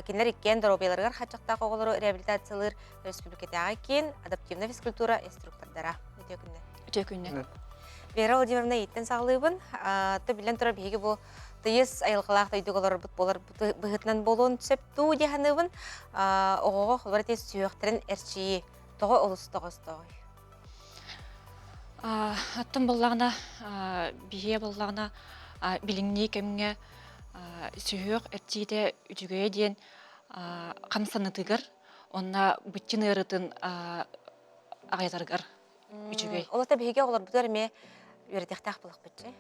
кинилэр иккиэн доруобуйаларыгар хааччахтаах оҕолору реабилитациялыыр республикатааҕы киин адаптивнай физкультура инструктордара. Үтүө күннэр. Үтүө күннэр. Вера Владимировна ииттэн саҕалыыбын. То биллэн турар биһиги бу тыйыс айылҕалаах дойдуга олорорбут буолар быһыытынан буолуон сөп дуу дии саныыбын. Оҕоҕо холобур ити сүһүөхтэрин эрчийии тоҕо олус тоҕостоой? Оттон буоллаҕына биһиэ буоллаҕына билиҥҥи кэмҥэ сүһүөх эрчийиитэ үчүгэйэ диэн хамсанытыгар уонна быччын ыарыытын аҕыйатарыгар үчүгэй. Ол это биһиги оҕолорбутугар эмиэ үөрэтиэхтээх буолахпыт дьэ.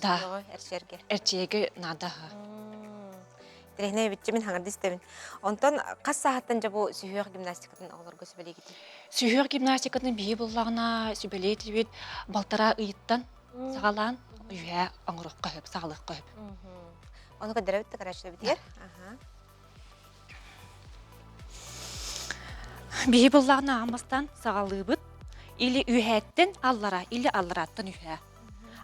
Да. Эрчийэргэ. Эрчийэргэ наада. Интэриэһинэй эбитчи мин хаҥарды истэбин. Онтон хас сааһыттан дьэ бу сүһүөх гимнастикатын оҕолорго сүбэлиигитий? Сүһүөх гимнастикатын биһи буллаҕына сүбэлиэтибит балтараа ыйыттан саҕалаан үһээ оҥоруохха сөп, саҕалыахха сөп. Ону көрдөрөбүт да көрөөччүлэрбитигэр. Биһи буллаҕына аан бастаан саҕалыыбыт. Или үһээттэн аллара, или алларааттан үһээ.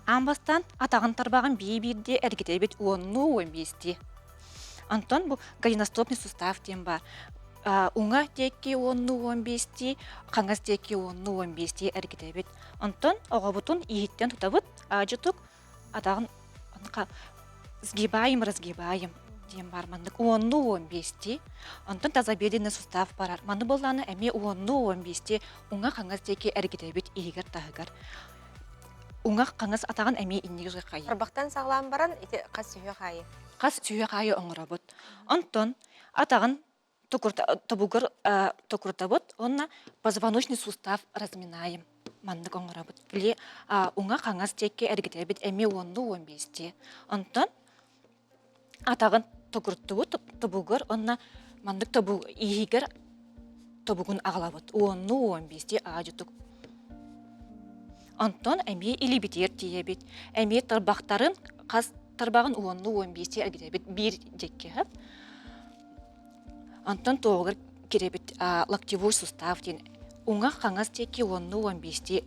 Аан бастаан атаҕын тарбаҕын бии-биирдии эргитэбит уоннуу уон биэстии. Онтон бу голеностопный сустав диэн баар. Уҥа диэки уоннуу уон биэстии, хаҥас диэки уоннуу уон биэстии эргитэбит. Онтон оҕобутун иһиттэн тутабыт, аадьытык атаҕын сгибаем, разгибаем. диэн баар маннык уоннуу 15-ти. Онтон тазобедренный сустав барар. Маны буоллаҕына эмиэ уоннуу 15-ти уҥа-хаҥас диэки эргитэбит иһигэр-таһыгар. Уҥа-хаҥас атаҕын эмиэ иннигэр хайы. Тарбахтан саҕалаан баран ити хас сүһүөх аайы? Хас сүһүөх аайы оҥоробут. Онтон атаҕын тобугар токурутабыт уонна позвоночный сустав разминаем маннык оҥоробут. Или уҥа-хаҥас диэки эргитэбит эмиэ уоннуу 15-ти. Онтон атаҕын токуруттубут тобугар уонна маннык тобук иһигэр тобугун аҕалабыт уоннуу 15-ти аадьытык. Онтон эмиэ илиибитигэр тиийэбит. Эмиэ тарбахтарын хас тарбаҕын уоннуу 15-ти эргитэбит биир диэки. Онтон туоһугар кирэбит локтевой сустав диэн уҥа-хаҥас диэки уоннуу 15-ти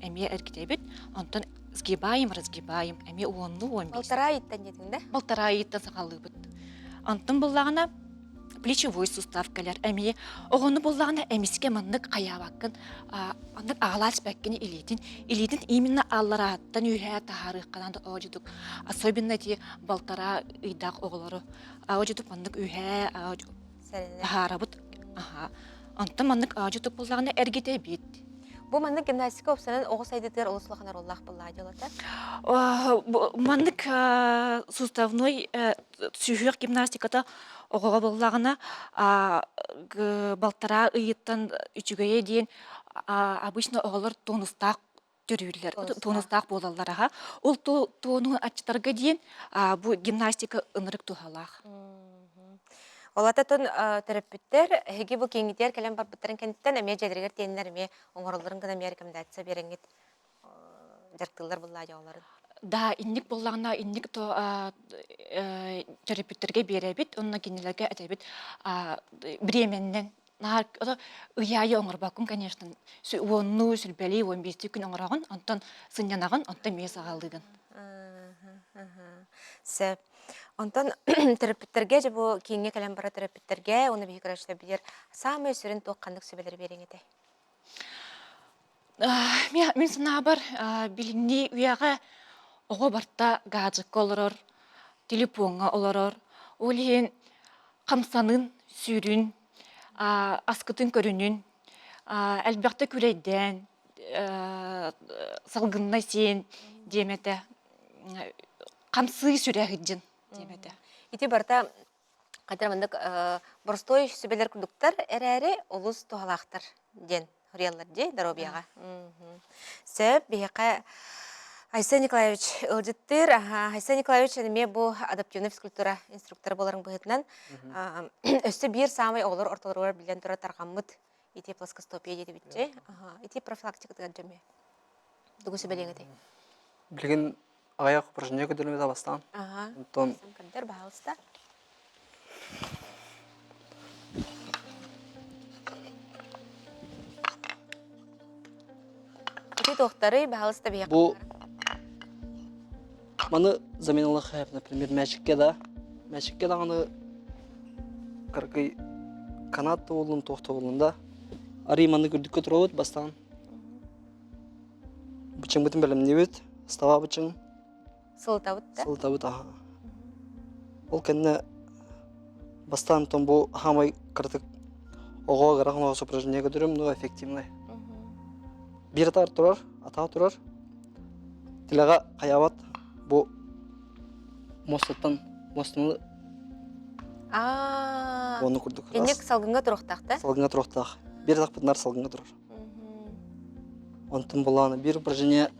эмиэ эргитэбит. Онтон сгибаем, разгибаем эмиэ уоннуу 15. Полтора ыйыттан диэтиҥ да? Полтора ыйыттан саҕалыыбыт. Онтон буллаҕына плечевой сустав кэлэр эмиэ оҕону буллаҕына эмискэ маннык хайаабаккын маннык аҕалаах испэккин илиитин илиитин именно алларааттан үөһээ таһаарыаххынан оодьудук особенно эти полтора ыйдаах оҕолору аудьутук маннык үһээ таһаарабыт аха онтон маннык аудьутук буоллаҕына эргитэбит Бу маннык гимнастика уопсанан оҕо сайдыытыгар олус улахан оруоллаах буоллаҕа дьолото. Маннык суставной сүһүөх гимнастиката оҕоҕо буоллаҕына балтараа ыйыттан үчүгэйэ диэн обычно оҕолор тонустаах төрүүллэр, туонустаах буолаллар аха. Ол туонуһу аччатарга диэн бу гимнастика ынырык туһалаах. Ол ататын төрөппүттэр эһиги бу кииҥҥитигэр кэлэн барбыттарын кэнниттэн эмиэ дьиэлэригэр тиэннэр эмиэ оҥороллорун гына эмиэ рекомендация биэрэҥҥит дьарыктыыллар буллаа дьоҕолорун. Да, инник буоллаҕына инник то төрөппүттэргэ биэрэбит, онно кинилэргэ этэбит бириэмэннэн Наар ый аайы оҥорбоккун, конечно. Уоннуу, сүлбэлии, 15 күн оҥороҕун, онтон сынньанаҕын, онтон эмиэ саҕалыыгын. Сөп. Онтон төрөппүттэргэ дьэ бу кииҥҥэ кэлэн барар төрөппүттэргэ уонна биһиги көрөөччүлэрбитигэр саамай сүрүн туох ханнык сүбэлэри биэриэҥ этэй? Мин санаабар, билиҥҥи үйэҕэ оҕо барыта гаджекка олорор, телефоҥҥа олорор. Ол иһин хамсанын, сүүрүн, аскытын көрүнүн, элбэхтэ күрэйдээн, салгынна сиэн диэм этэ, хамсыы сүрэ сылдьын диэм этэ. Ити барыта Хатыр маннык боростуой сүбэлэр курдуктар эрээри олус туһалаахтар диэн суруйаллар дии доруобуйаҕа. Сөп, биһиэхэ Айсен Николаевич ыалдьыттыыр. Айсен Николаевич эмиэ бу адаптивнай физкультура инструктора буоларын быһыытынан өссө биир саамай оҕолор ортолоругар биллэн турар тарҕаммыт ити плоскостопия диэбитчи. Ити профилактикатыгар дьөмүө. Тугу сүбэлиэҥ этэй? Билигин Аҕыйах упражнение көрдөрүмүтэ бастаан. Онтон Көрдөр, баһаалыста. Ити туохтарый, баһаалыста биһиэхэ. Бу маны заменалах например, мячикке да, мячикке даҕаны кыракый канат да буоллун, туох да буоллун да, арый маннык үрдүккэ туруобут бастаан. Бычыҥмытын бэлэмниибит, става бычыҥ. Сылытабыт да? Сылытабыт, аха. Ол кэннэ бастаан том бу хаамай кыратык оҕо ыарахан оҕо упражнение көрдөрүм, но эффективный. Биир атаар турар, атаа турар. Тилэҕэ хайаабат бу мостаттан мостаны Аа. Оны курдук. Инник салгыҥҥа туруохтаах да? Салгыҥҥа туруохтаах. Биир атахпытынар салгыҥҥа турар. Онтон булаана биир упражнение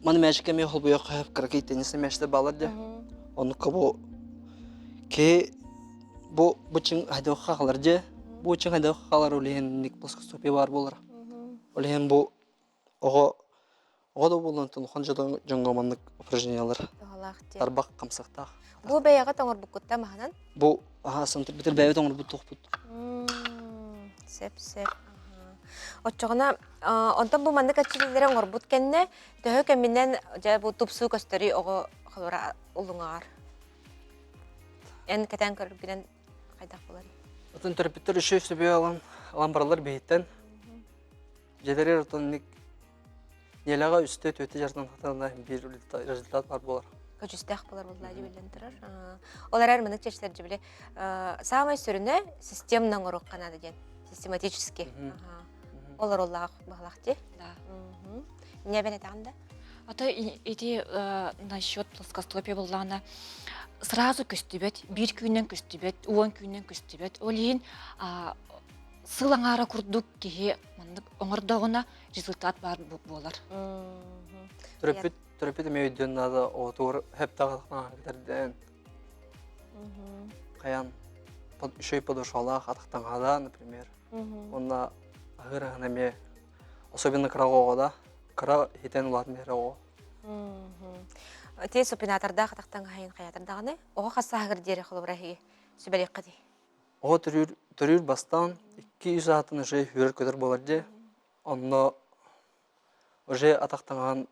маны мячикка эмиэ холбуйуохха сөп кыракый теннисный мячтар баалар дии. Оннукка бу киһи бу бычыҥ хайдах хаалар дии. Бу бычыҥ хайдах хаалар ол иһин плоскостопие баар буолар. Ол иһин бу оҕо Оҕо да буолан улахан дьоҥҥо маннык упражнениялар тарбах хамсахтаах. Бу бэйэҕит оҥорбуккутта маһынан? Бу аһаа сантырбытыр бэйэбит оҥорбут туохпут. Сөп сөп. Оччоҕуна онтон бу маннык эрчиллиилэри оҥорбут кэннэ төһө кэминэн дьэ бу тупсуу көстөрүй оҕо холобура улуҥаҕар? Эн кэтээн көрөргүнэн хайдах буоларый? Атын төрөппүттэр үчүгэй сөбү ылан ылан бараллар биһиттэн. Дьиэлэригэр оттон инник Нэдиэлэҕэ үстэ, түөртэ дьарыктан хатанна биир результат баар буолар. Көдьүүстээх буолар буоллаа биллэн турар. Ол эрэр маннык чэчтэр били саамай сүрүнэ системно оҥоруохха наада диэн систематически. Ол оруоллаах баһылаах дии. Да. Не бен этаҕын да? А то ити насчет плоскостопия буоллаҕына сразу көстүбэт, биир күнүнэн көстүбэт, уон күнүнэн көстүбэт. Ол иһин сыл аҥаара курдук киһи маннык оҥордоҕуна результат баар буолар. Төрөппүт төрөппүт эмиэ өйдүөн наада оҕотугар хэптаҕатахтаах кэтэрдэн хайан еще и подошвалаах атахтаҥаада например уонна аһыыр аһын эмиэ особенно кыра оҕоҕо да кыра иһитэн улаатан иһэр оҕо Ти супинатордаах атахтаҥаһайын хайатар даҕаны оҕо хас сааһыгар диэри холобура эһиги сүбэлиэххэ дии Оҕо төрүүр төрүүр бастаан 2-3 аатын уже үөрэр-көтөр буолар дии. Онно уже атах таҥаһын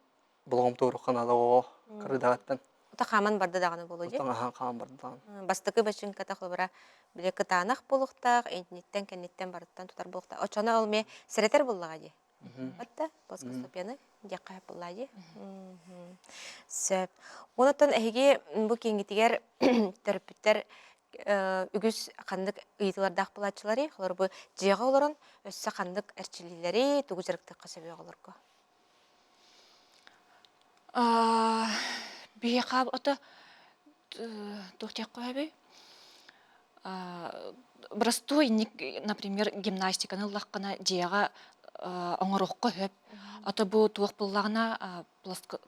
болҕомто уурукка наада оҕоҕо кырыдаҕыттан. Ута хааман барда даҕаны буолуо дии. Таҥаһан хааман барда даҕаны. Бастакы бачыыҥката холобура били кытаанах буолуохтаах, инниттэн кэнниттэн барыттан тутар буолуохтаах. Оччону ол эмиэ сэрэтэр буоллаҕа дии. Отта плоскостопияны диэххэ буоллаа дии. Сөп. Онтон эһиги бу кииҥҥитигэр төрөппүттэр үгүс ханнык ыйытыылардаах буолааччыларый? Холобур, бу дьиэҕэ олорон өссө ханнык эрчиллиилэри, тугу дьарыктыахха сөбүй оҕолорго? Биһиэхэ ото туох диэххэ сөбүй? Простой, например, гимнастиканы ыллаххына дьиэҕэ оҥоруохха сөп. Ото бу туох буллаҕына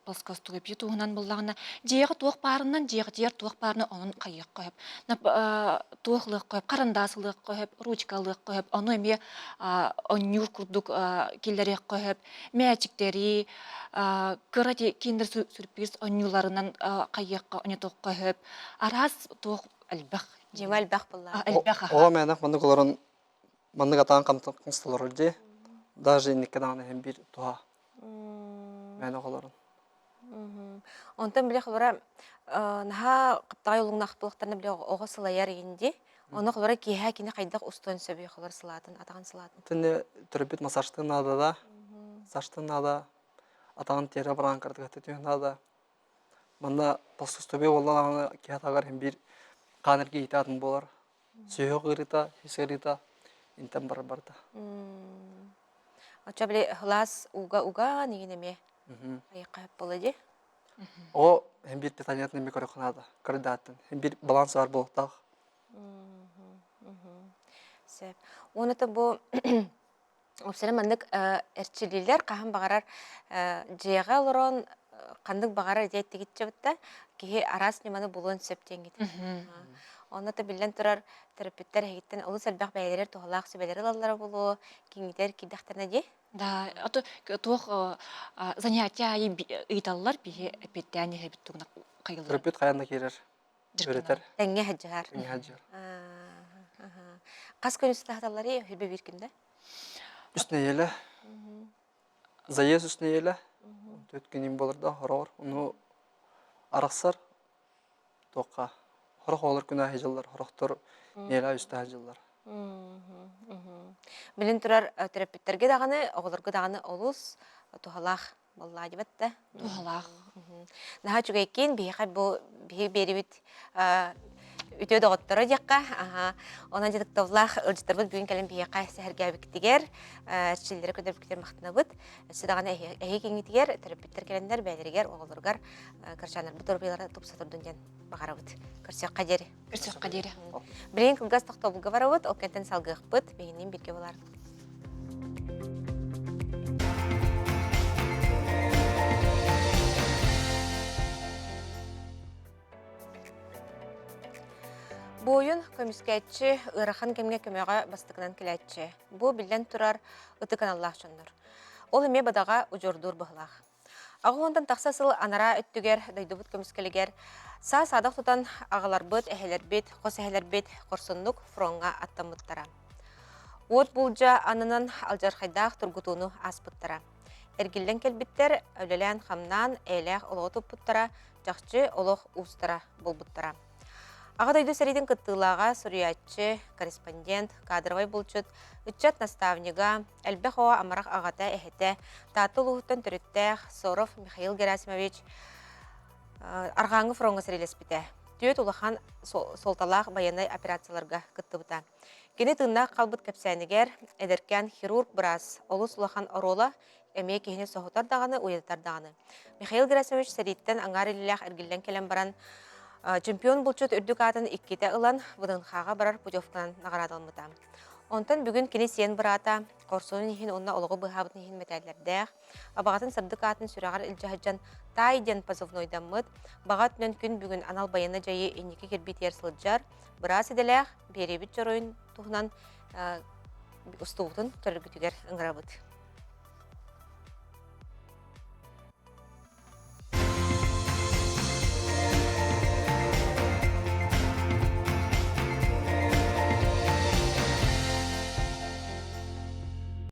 плоскостопие туһунан буллаҕына дьиэҕэ туох баарынан дьиэҕитигэр туох баарынан онон хайыахха сөп. Туох ылыахха сөп, харандаас ылыахха сөп, ручка ылыахха сөп. Ону эмиэ оонньуур курдук киллэриэххэ сөп. Мээчиктэри, кыра киндер сюрприз оонньууларынан хайыахха, оонньотуохха сөп. Араас туох элбэх. Дьима элбэх буоллаҕа. Элбэх аха. Оҕо мээнэх маннык олорон маннык атаан хамсатолорор дии. Даже инникке даҕаны иһин биир туһа. Мээнэх олорон. Онтон били холобура наһаа хаптаҕай олуҥнаах буолуохтарына били оҕо сылайар игин дии. Ону холобура киэһэ кини хайдах устуон сөбүй холобура сылаатын, атаҕын сылаатын. Итиннэ төрөппүт массажтыын наада да, массажтыын наада, атаҕын тиэрэ бараан кырдыгата түһэн наада. Манна плоскостопие буоллаҕына киһи атаҕар иһин биир хаан эргийиитэ атын буолар. Сүһүөх ыарыыта, ис ыарыыта интэн барар барыта. Оччо били сылаас ууга угаан игин эмиэ айыкка сөп буолла дии. Оҕо иһин биир питаниятын эмиэ көрүөххэ наада. Кырдааттан. Иһин биир баланс баар буолуохтаах. Сөп. Уонна бу Уопсайынан маннык эрчиллиилэр хаһан баҕарар дьиэҕэ олорон ханнык баҕарар идиэ эттигитчэ бытта киһи араас ньыманы булуон сөп диэҥҥит. Онно да биллэн турар төрөппүттэр эһигиттэн олус элбэх бэйэлэригэр туһалаах сүбэлэри ылаллара буолуо, киҥҥитэр киирдэхтэринэ дии. Да, а то туох занятие аайы ыйыталлар биһи эппиэттээн иһэбит тугуна хайыллар. Төрөппүт хайаан да киирэр. Өрөтөр. Тэҥҥэ сылдьыһар. Тэҥҥэ сылдьыһар. Хас күн устата Хүбэ биир күндэ? Үс нэдиэлэ. Заезд үс нэдиэлэ. Төрт күнүм болар да хороҕор. Ону арахсар туохха. Хорох оҕолор күн аайы дьыллар, хорохтор нэдиэлэ үстэ дьыллар. Билин турар төрөппүттэргэ даҕаны, оҕолорго даҕаны олус туһалаах Буоллаа дибэт да. Туһалаах. Наһаа үчүгэйкин биһиэхэ бу биһи биэрибит үтүө доҕотторо диэххэ. Онон дьытыктабыллаах ыалдьыттарбыт бүгүн кэлэн биһиэхэ сэһэргээбиккитигэр, эрчиллэри көрдөрбүккүтүгэр махтанабыт. Өссө даҕаны эһиги киҥҥитигэр төрөппүттэр кэлэннэр бэйэлэригэр, оҕолоругар кырачааннарбыт доруобуйалара тупса турдун диэн баҕарабыт. Көрсүөххэ диэри. Көрсүөххэ диэри. Билигин кылгас тохтобулга барабыт, ол кэнтэн салгыахпыт. Биһинин бииргэ болар. Буойун көмүскээччи ыарахан кэмҥэ көмөҕө бастакынан кэлээччи. Бу биллэн турар ытык аналлаах дьоннор. Ол эмиэ бадаҕа удьуордуур быһылаах. Аҕа уонтан тахса сыл анараа өттүгэр дойдубут көмүскэлигэр саа-саадах тутан аҕаларбыт, эһэлэрбит, хос эһэлэрбит хорсуннук фроҥҥа аттаммыттара. Уот булдьа ананан алдьархайдаах тургутууну ааспыттара. Эргиллэн кэлбиттэр, үлэлээн-хамнаан, эйэлээх олоҕу туппуттара, чахчы олох уустара буолбуттара. Аҕа дойду сэриитин кыттыылааҕа, суруйааччы, корреспондент, кадровай булчут, ыччат наставнига, элбэх оҕо амарах аҕата, эһэтэ, Таатта улууһуттан төрүттээх Соров Михаил Герасимович. Арҕааҥҥы фроҥҥа сэриилэспитэ. Түөрт улахан суолталаах байыаннай операцияларга кыттыбыта. Кини тыыннаах хаалбыт кэпсээнигэр эдэркээн хирург быраас олус улахан оруола эмиэ киһини соһутар даҕаны, уйадытар даҕаны. Михаил Герасимович сэрииттэн аҥаар илиилээх эргиллэн кэлэн баран, чемпион булчут үрдүк аатын иккитэ ылан, ВДНХ-ҕа барар путевканан наҕараадаламмыта. Онтон бүгүн кини сиэн быраата хорсунун иһин уонна олоҕу быыһаабытын иһин мэтээллэрдээх, абаҕатын сырдык аатын сүрэҕэр илдьэ сылдьан Таай диэн позывнойдаммыт, баҕа өттүнэн күн бүгүн анал байыаннай дьайыы инники кирбиитигэр сылдьар, быраас идэлээх, биэриэбит дьоруойун туһунан устубутун көрөргүтүгэр ыҥырабыт.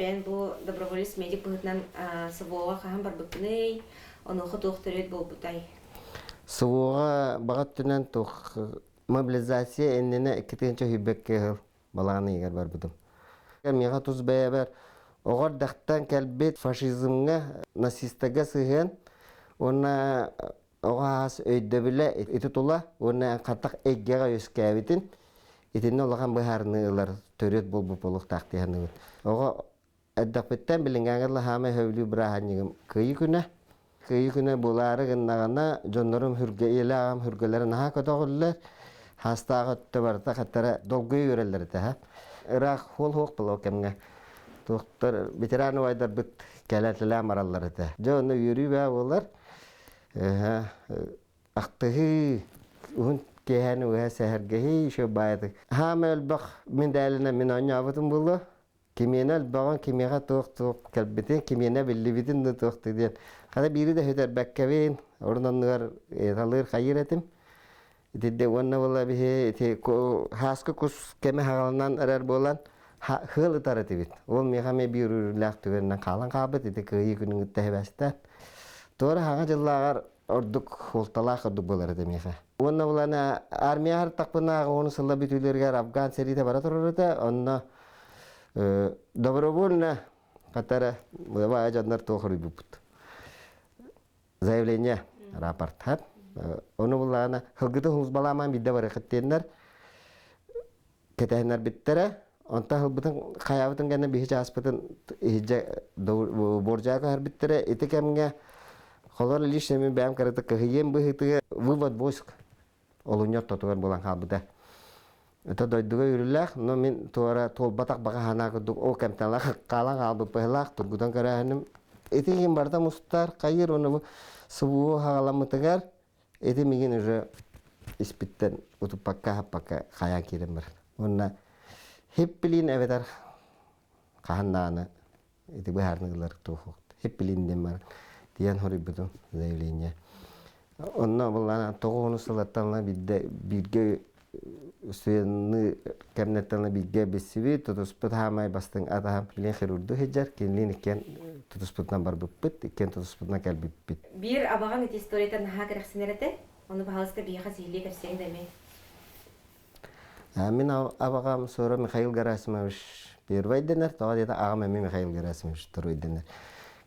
Бэйэн бу доброволец медик быһыытынан СВО-ҕа хаһан барбыккыный? Онуоха туох төрүөт буолбутай? СВО-ҕа баҕа өттүнэн туох мобилизация иннинэ 2021 сыл балаҕан ыйыгар барбытым. Миэхэ тус бэйэбэр оҕо эрдэхтэн кэлбит фашизмҥа, нацистарга сыһыан уонна оҕо аһаас өйдөбүлэ ити тула уонна хантах эйгэҕэ үөскээбитин итиннэ улахан быһаарыныы ылар төрүөт буолбут буолуохтаах дии саныыбын. Оҕо Эрдэхпиттэн билиҥҥээҥҥэ дылы хаамай сөбүлүүр бырааһынньыгым Кыайыы күнэ. Кыайыы күнэ буолаары гыннаҕына, дьоннорум хүргэ ийэлээх аҕам хүргэлэрэ наһаа көтөҕүллэр. Хаастаах өттө барыта хаттара долгуйа үөрэллэр этэ. Ыраах хуол-хуох буолуо кэмҥэ туохтар ветеран убайдарбыт кэлэтэлээн бараллар этэ. Дьэ онно үөрүү баа буолар. Ахтыһыы, уһун киэһэни уһа сэһэргэһии еще баайдык. Хаама элбэх мин дээлинэ мин оонньообутум буолуо. Кимиэнэ элбэҕин, кимиэхэ туох-туох кэлбитин, кимиэнэ биллибитин да туох диэн. Хата биири да сүтэрбэккэбин, орун оннугар талыыр хайыыр этим. Итинде уонна була биһи ити хааскы кус кэмэ хаҕаланан эрэр буолан хыал ытар этибит. Ол миэхэ эмиэ биир үрүүлээх түгэнинэн хаалан хаалбыт ити кыайыы күнүн кытта хэбэстээн. Туора хаҥа дьыллааҕар ордук хуолталаах ордук буолар этэ миэхэ. Уонна булана армия хартахпына уон сылла бүтүүлэригэр Афган сэриитэ бара турар этэ. Онно добровольно хатара баайа дьоннор туох хоруйбуппут. Заявление рапорт. Ону буллаана хылгыты хулсбалаамаан биирдэ барыхыттиэннэр кэтэһиннэрбиттэрэ. Онтон ылбытын хайаабытын кэннэ биһи чааспытын иһирдьэ буордьаа көһөрбүттэрэ. Ити кэмҥэ холор лично мин бэйэм кырата кыһыйыам быһыытыгар вывод войск олунньу ортотугар буолан хаалбыта. Это дойдуга үрүлээх, но мин туора туолбатах баҕа санаа курдук ол кэмтэн хаалан хаалбыт быһыылаах тургутан көрөөһүнүм. Ити иһин барыта мустар, хайыыр уонна бу СВО хаҕаламмытыгар Ити мигин уже испиттэн утуппакка аһаппакка хайаан киирэн барар. Уонна хиппилин эбэтэр хаһан даҕаны ити быһаарны ылар туох хиппилин диэн баран тиийэн хоруйбутум заявление. Онно буллаана тоҕуһуну сылаттан биирдэ бииргэ студенныы кэмнэртэн бииргэ билсибит, тутуспут хаамай бастыҥ атаһым Лен хирурду сылдьар, кинилиин иккиэн тутуспутунан барбыппыт, иккиэн тутуспутунан кэлбиппит. Биир абаҕаҥ ити историята наһаа кэрэхсэнэр этэ. Ону баһаалыста биһиэхэ сиһилии кэпсиэҥ да эмиэ. Мин абаҕам Сура Михаил Герасимович первый дэнэр, тоҕо диэтэ аҕам эмиэ Михаил Герасимович второй дэнэр.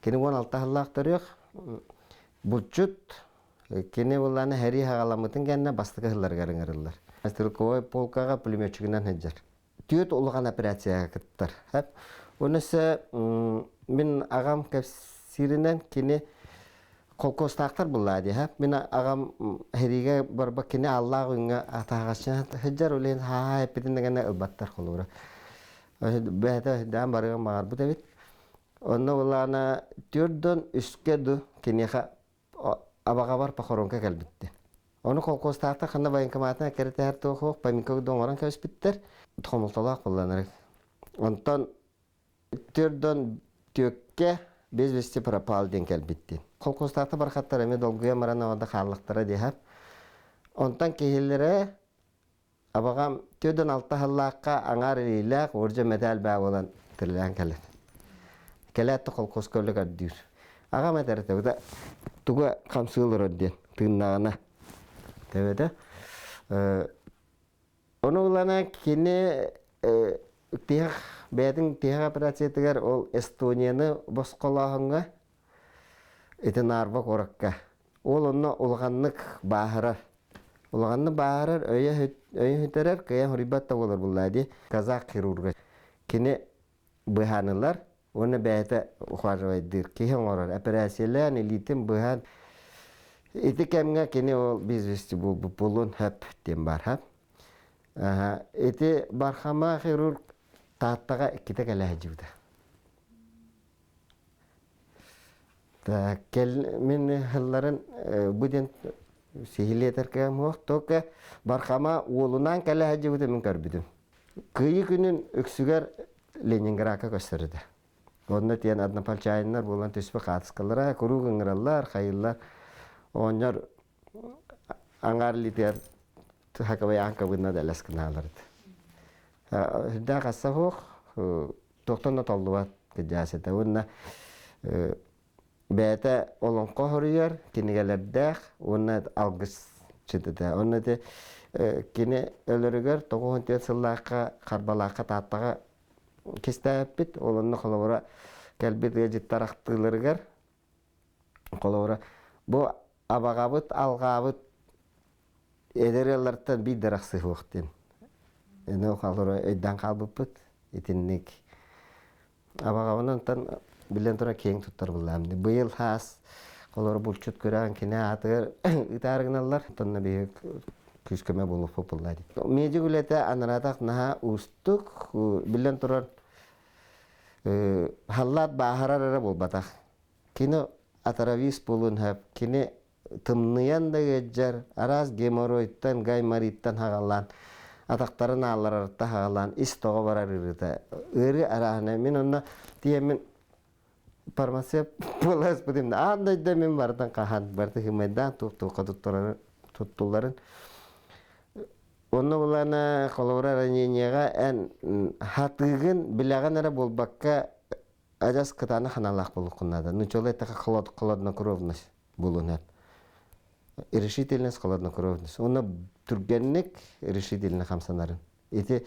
Кини 16 сыллаах төрүөх, булчут, Кини буллааны сэрии хаҕаламмытын кэннэ бастакы сылларыгар ыҥырыллар. Стрелковай полкаҕа пулеметчигынан сылдьар. Түөрт улахан операцияҕа кыттар. Уонна өссө мин аҕам кэпсииринэн кини холкуостаахтар буллаа дии. Мин аҕам сэриигэ барбак кини аллаах үҥҥэ атааҕаччы сылдьар, ол иһин хаа эппитин дэгэнэ ылбаттар холобура. Бэйэтэ даан барыан баҕарбыт эбит. Онно буллаана түөрдөн үскэ ду киниэхэ абаҕабар похоронка кэлбиттэр. Ону колхозтаахтар ханна военкоматына кэритэһэр туох поминка оҥорон кэбиспиттэр. Хомолтолоох буолланар. Онтон төрдөн түөккэ без вести пропал диэн кэлбиттин. Колхозтаахтар бархаттар эмиэ долгуйа маран оҕода хааллахтара диэхэр. Онтон киһилэрэ Абаҕам 46 сыллаахха аҥаар илиилээх уордьа мэтээл баа буолан тирилээн кэлэр. Кэлээт да холкуоска өлө көрдүүр. Аҕам этэр этэ, туга хамсыы олорор диэн тыыннаҕына. Тэбэтэ. Ону ылана кини тиһэх бэйэтин тиһэх операциятыгар ол Эстонияны босхолооһуҥҥа ити Нарва куоракка. Ол онно улаханнык бааһырар. Улаханнык бааһырар, өйө өйө сүтэрэр, кыайан хоруйбат да буолар буллаа дии. Казах хирурга. Кини быһаанылар уонна бэйэтэ ухаживайдыыр киһи оҥорор. Эпэрээссийэлээн, илиитин быһан ити кэмҥэ кини ол без вести буолбут буолуон сөп диэн баар сөп. Ити Бархама хирург Тааттаҕа иккитэ кэлэ сылдьыбыта. Кэл мин сылларын бу диэн сиһилии этэр кыам суох, только Бархама уолунаан кэлэ сылдьыбыта мин көрбүтүм. Кыайыы күнүн үксүгэр Ленинградка көстөр этэ. Онно тиэн однополчаниннар буолан түспүт хаатыскалара куруук ыҥыраллар, хайыллар. Оҕонньор аҥаар илиитигэр хакабайаан кабына да элэс гынаалар этэ. Үрдээх асса суох, туохтан да толлубат кырдьаас этэ. Уонна бэйэтэ олоҥхо хоруйар, кинигэлэрдээх уонна алгысчыт этэ. Уонна ити кини өлөрүгэр 94 сыллаахха Харбалаахха Тааттаҕа кистээппит. Ол онно холобура кэлбит ыалдьыттар ахтыыларыгар холобура бу абаҕабыт алҕаабыт эдэр ыаллартан биир да арахсыһыах диэн эни холобура өйдөөн хаалбыппыт итинник абаҕабынан биллэн турар киэҥ туттар буллаам быйыл хаас холобура булчут күрэҕин кини аатыгар ыытаары гыналлар онно биһиги күүс-көмө буолуохпут булла дии медик үлэтэ анараатах наһаа уустук биллэн турар халлаат бааһырар эрэ буолбатах Кини атравист буолуон сөп. Кини тымныйан да ыалдьар, араас геморройтан, гаймориттан хаҕалаан, атахтарын аалларарта хаҕалаан ис тоҕо барар ыарыыта. Ыарыы арааһына мин онно тиийэммин фармацевт буола сыспытым. Аан дойду мин барытын хаһан, барыты хымайдаан туох-туохха туттулларын. Онно булана холобура раненияҕа эн хатыыгын билэҕин эрэ буолбакка адьас кытаанах ханаалаах буолуоххун наада. Нуччалыы эттэххэ холоднокровность буолуон сөп. Решительность, холоднокровность. Уонна түргэнник решительно хамсанарын. Ити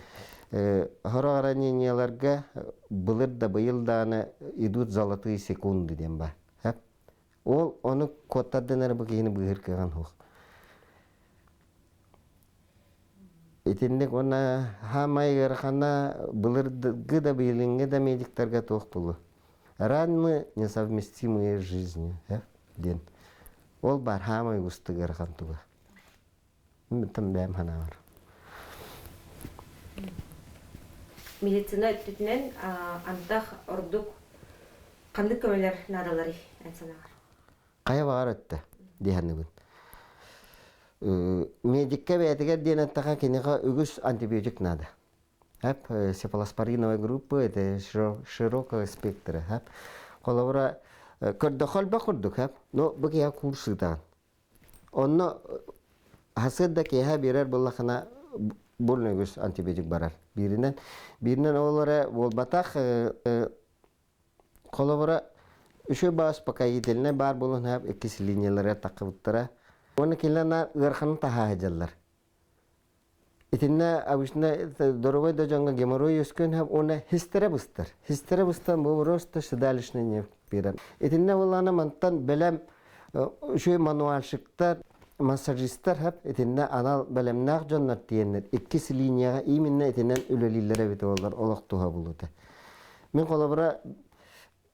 сорох раненияларга былыр да быйыл даҕаны идут золотые секунды диэн баар. Ол ону куоттардан эрэ бу киһини быыһыыр кыаҕын суох. Итинник уонна хаамай ыарахана былыргы да билиҥҥи да медиктарга туох буолуо. Раны несовместимые с жизнью диэн. Ол баар хаамай уустук ыарахан туга. Там бэйэм санаабар. Медицина өттүтүнэн антах ордук ханнык көмөлөр наадаларый эн санааҕар? Хайа баҕар өттө дии саныыбын. Медиккэ бэйэтигэр диэн эттэхэ киниэхэ үгүс антибиотик наада. Эп цефалоспориновая группа это широкого спектра. Эп холобура көрдөххө элбэх курдук эп но бу киһи курс ыытаҕын. Онно хасыат да киэһэ биэрэр буоллахына больно үгүс антибиотик барар. Бииринэн бииринэн ол эрэ буолбатах Холобура, үчүгэй баҕас успокоительнай баар буолан сөп иккис линияларыгар таххыбыттара. Уонна кинилэр ыараханын таһаа сылдьаллар. Итиннэ обычно доруобай да дьоҥҥо геморрой үөскүөн сөп уонна хистэрэ быстар. Хистэрэ быстан бу просто седалищный нерв биэрэн. Итиннэ буоллаҕына мантан бэлэм үчүгэй мануальщиктар, массажистар сөп итиннэ анал бэлэмнээх дьоннор тиийэннэр иккис линияҕа именно итинэн үлэлииллэрэ эбитэ буоллар олох туһа буолуо Мин холобура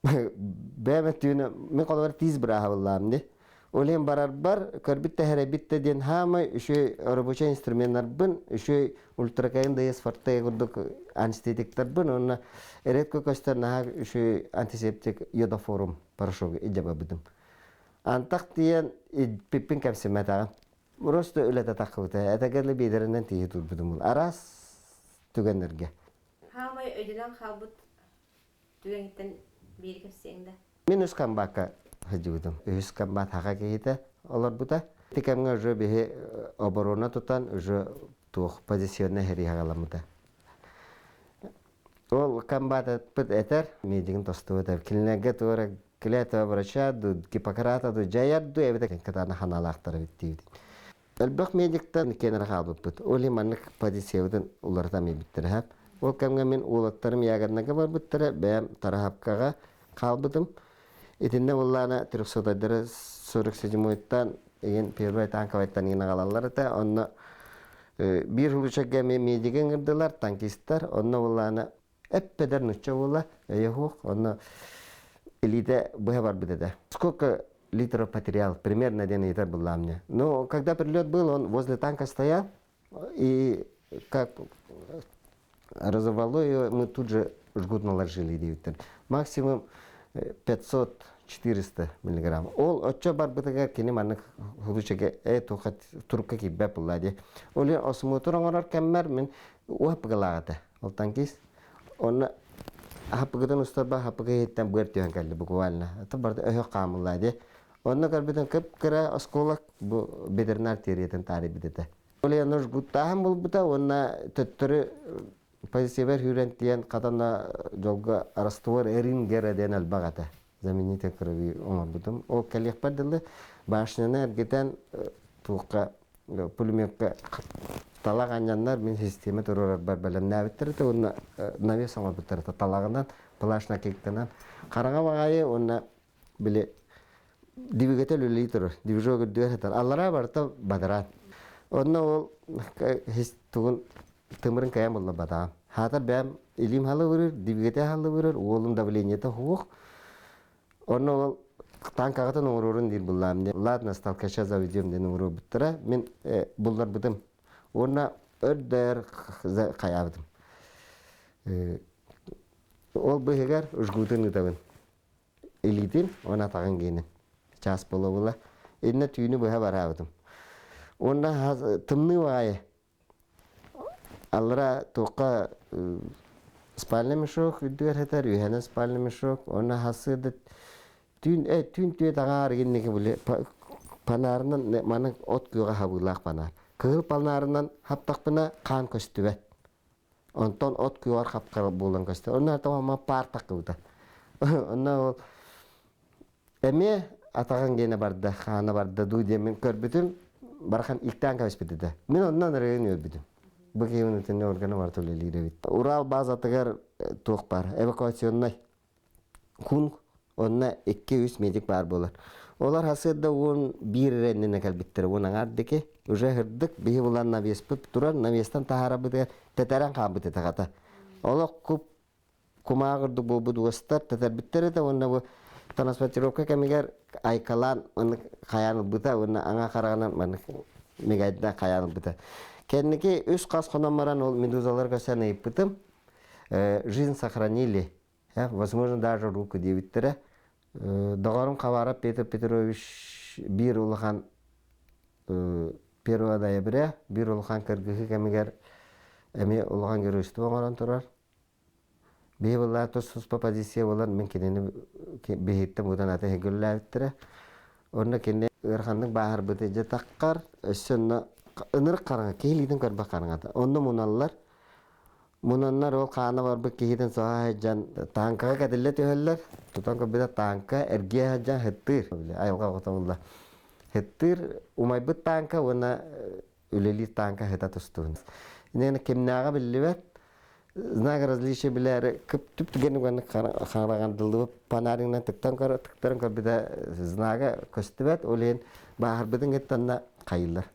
бэйэм өттүнэ мин холобура тиис бырааһабыллаам дии. Ол иһин барарбар көрбүт тэһэрэбит да диэн хаамай үчүгэй рабочай инструменнарбын, үчүгэй ультракаин ДС форте курдук анестетиктарбын уонна редко көстөр наһаа үчүгэй антисептик йодофорум порошогу илдьэ барбытым. Антах тиийэн пиппин кэпсэммэтэҕим. Просто үлэтэ таххыбыта. Этэгэл биэдэринэн тиийэ турбутум. Араас түгэннэргэ. Хаамай өйдөнөн хаалбыт түгэҥиттэн биири кэпсиэҥ да. Мин үс комбакка сылдьыбытым. Үһүс комбат хаха киһитэ олорбута. Ити кэмҥэ уже биһи оборона тутан уже туох позиционнай сэрии хаҕаламмыта. Ол комбатыппыт этэр, медигин тостубут Кинилэргэ туора клятва врача ду, Гиппократа ду дьайар ду эбэтэр кытаанах ханаалаахтар эбит диибит. Элбэх медиктан киэнэрэ хаалбыппыт. Ол иһин маннык позициябытын уларытан биэрбиттэрэ. Ол кэмҥэ мин уолаттарым Ягоднаға барбыттара, бэйэм Тараһапкаҕа хаалбытым. Итиннэ буллаана трехсотайдары 47-ттан игин первый танковайтан игин аҕалаллар этэ. Онно биир случайга эмиэ медиги ыҥырдылар, танкистар. Онно буллаана эппедер нучча буолла, өйө суох. Онно илиитэ быһа барбыт этэ. Сколько литров потерял, примерно диэн ыйытар буллаам мне. Но когда прилет был, он возле танка стоял, и как разорвало ее, мы тут же жгут наложили диэбиттэр. Максимум 500-400 миллиграмм. Ол оччо барбытыгар кини маннык худучеге э туха турукка киирбэт буолла дии. Ол осмотр оҥорор кэммэр мин уһаппыгалаах этэ. Ол танкист. Онно хаппыгытын устарба хаппыга иһиттэн быар түһэн кэлли буквально. Это барда өһөх хаамылла дии. Онно көрбүтүн кып-кыра оскуолак бу ветеринар теориятын таарыйбыт этэ. Ол иһин жгуттааһын булбута уонна төттөрү позициябар сүүрэн тиийэн хатана дьолго раствор Рингера диэн элбэх этэ. Заменитель крови оҥорбутум. Ол кэлиэхпэр дылы башняны эргитэн туохха пулеметка талах анньаннар мин система туруорарбар бэлэмнээбиттэр этэ уонна навес оҥорбуттар этэ талаҕынан плащ накидканан хараҥа баҕайы уонна били двигатель үлэлии турар, движок үрдүгэр сытар. Аллараа барыта бадараан. Онно ол тугун тымырын кайан булла батаҕам. Хаатар бэйэм илиим халыбырыр, двигатель халыбырыр, уолум давлениета суох. Онно ол танкаҕытын оҥорорун диир буллаам. Ладно, сталкача заведем диэн оҥоруобуттара. Мин булларбытым. Уонна өрдөр хайаабытым. Ол быыһыгар жгутун ыытабын. Илиитин уонна атаҕын гиэнин чаас буола-буола иннэ түүнү быһа бараабытым. Уонна тымныы баҕайы аллара туохха спальный мешок үрдүгэр сытар, үөһэнэн спальный мешок уонна сарсыарда түүн түүн түөт аҥаар гинники били панаарынан маннык от күөҕэ хабыылаах панаар. Кыһыл панаарынан хаптахпына хаан көстүбэт. Онтон от күөҕэр хапхара буолан көстөр. Онно ама паар таккыбыта. Онно ол эмиэ атаҕын гиэнэ барда, хаана барда дуу диэн көрбүтүм, барахан илтээн кэбиспит этэ. Мин онно ырыын үөрбүтүм. Бу киһи итиннэ органа барыта үлэлиир эбит. Урал базатыгар туох баар, эвакуационнай Кун онно 2-3 медик баар буолар. Олар хасыарда 11 эрэ иннинэ кэлбиттэрэ, уон аҥаар диэки. Уже һырдык, биһи булан навеспыт турар, навестан таһаарабытыгар тэтэрэн хаалбыт этэ хата. Олох куп кумааҕы курдук буолбут уостар тэтэрбиттэр этэ уонна бу транспортировка кэмигэр айкалаан маннык хайаан ылбыта уонна аҥа хараҕынан маннык мигайдан хайаан ылбыта. Кэнники үс хас хонон баран ол медузалар көрсөн ыйыппытым. Жизнь сохранили возможно, даже руку диэбиттэрэ. Доҕорум Хабаров Петр Петрович биир улахан 1 ноября биир улахан кыргыһыы кэмигэр эмиэ улахан геройство оҥорон турар. Биһи быллаа тус-туспа позиция буолан мин кинини биһиттэн бутан аты иһигүллээбиттэрэ. Онно кини ыараханнык бааһырбыты дьэ таххар, өссө онно ынырык хараҥа, киһи илиитин көрбөх хараҥата. Онно муналлар. Мунаннар ол хаана барбыт киһитин соһо сылдьан тааҥкаҕа кэтиллэ түһэллэр. Тутан көрбүтэ тааҥка эргийэ сылдьан сыттыыр. Айылҕа оҕото буолла. Сыттыыр умайбыт тааҥка уонна үлэлиир тааҥка сыта тустубун. Инньэ кимнээҕэ биллибэт. Знак различия билээри кып түп түгэн уганнык хараҕандыллыбыт фонаригынан тыктан көр тыктаран көрбүтэ знага көстүбэт. Ол иһин бааһырбытын кыттанна хайыллар.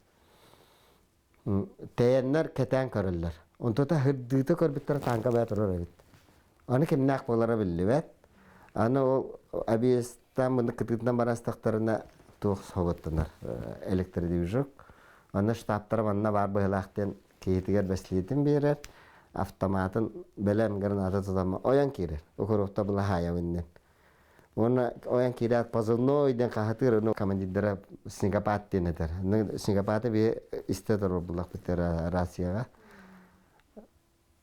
Тэйэннэр кэтээн көрөллөр. Онтута һырдыыта көрбүттэрэ тааҥка бэйэ турар эбит. Аны кимнээх буолара биллибэт. Аны ол объездтан маны кытыытынан барастахтарына туох соһуттанар электродвижок. Аны штабтара манна баар быһыылаах диэн киһитигэр бэслиитин биэрэр, автоматын бэлэм граната тутан ойон киирэр. Укуруохта былаһаайабын диэн. Уонна ойон киирээт позывной диэн хаһытыыр, ону командирдара снегопад диэн этэр. Снегопады биһи истэ турар рацияҕа.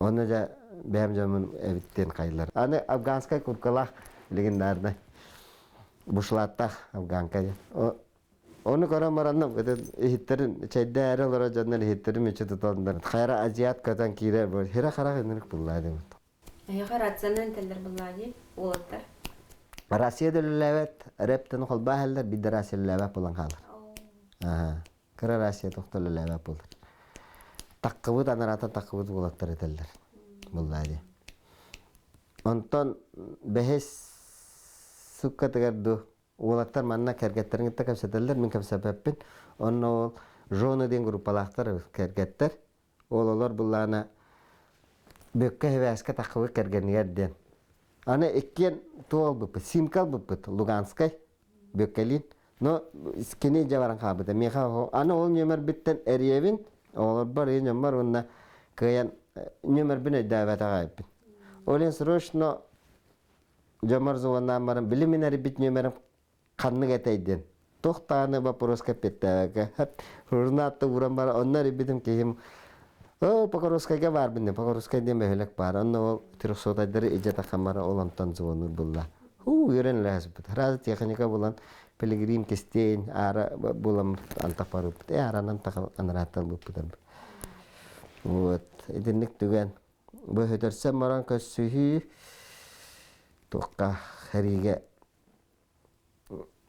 Онно дьэ бэйэм дьоммун эбит диэн хайылар. Аны афганскай куркалаах легендарный бушлаттаах афганка диэн. Ону көрөн баранным, иһиттерин чэйдээри олорор дьоннор иһиттерин мүччү тутаннар. Хайра азиат көтөн киирэр, хира харах ынырык буллаа диэн. Эһиэхэ рациянан этэллэр буоллаҕа дии, уолаттар. Россия да үлэлээбэт, рэптэн холбоо иһэллэр, биир да Россия үлэлээбэт буолан хаалар. Кыра Россия тохто үлэлээбэт буолар. Таккыбыт анараата таккыбыт уолаттар этэллэр. Буоллаа дии. Онтон бэһис сууккатыгар дуу уолаттар манна кэргэттэрин кытта кэпсэтэллэр, мин кэпсэппэппин. Онно ол жены диэн группалаахтар кэргэттэр. Ол олор былаана Бүөккэ сибээскэ таххыбыт кэргэнигэр диэн. Аны иккиэн туох ылбыппыт, симка ылбыппыт, Луганскай, Бүөккэлиин. Но кини дьэ баран хаалбыта. Миэхэ аны ол нүөмэрбиттэн эрийэбин, оҕолорбор, ийэ дьоммор уонна кыайан нүөмэрбин өйдөөбөтөх эбиппин. Ол иһин срочно дьоммор звоннаан баран, били мин эрийбит нүөмэрим ханнык этэй диэн туох даҕаны боппуруоска эппиэттээбэккэ журналта ууран баран онно эрийбитим киһим оо Покровскайга баарбын диэн Покровскай диэн бөһүөлэк баар онно ол трехсотайдары илдьэ таххан баран ол онтон звонуур булла һуу үөрэн үлэһэспит сразу техника булан пилигрим кистиэн аара булан антах барбыппыт э ааранан анарааттан ылбыппыт вот итинник түгэн бөһөтөрсөн баран көрсүһүү туохха хэриигэ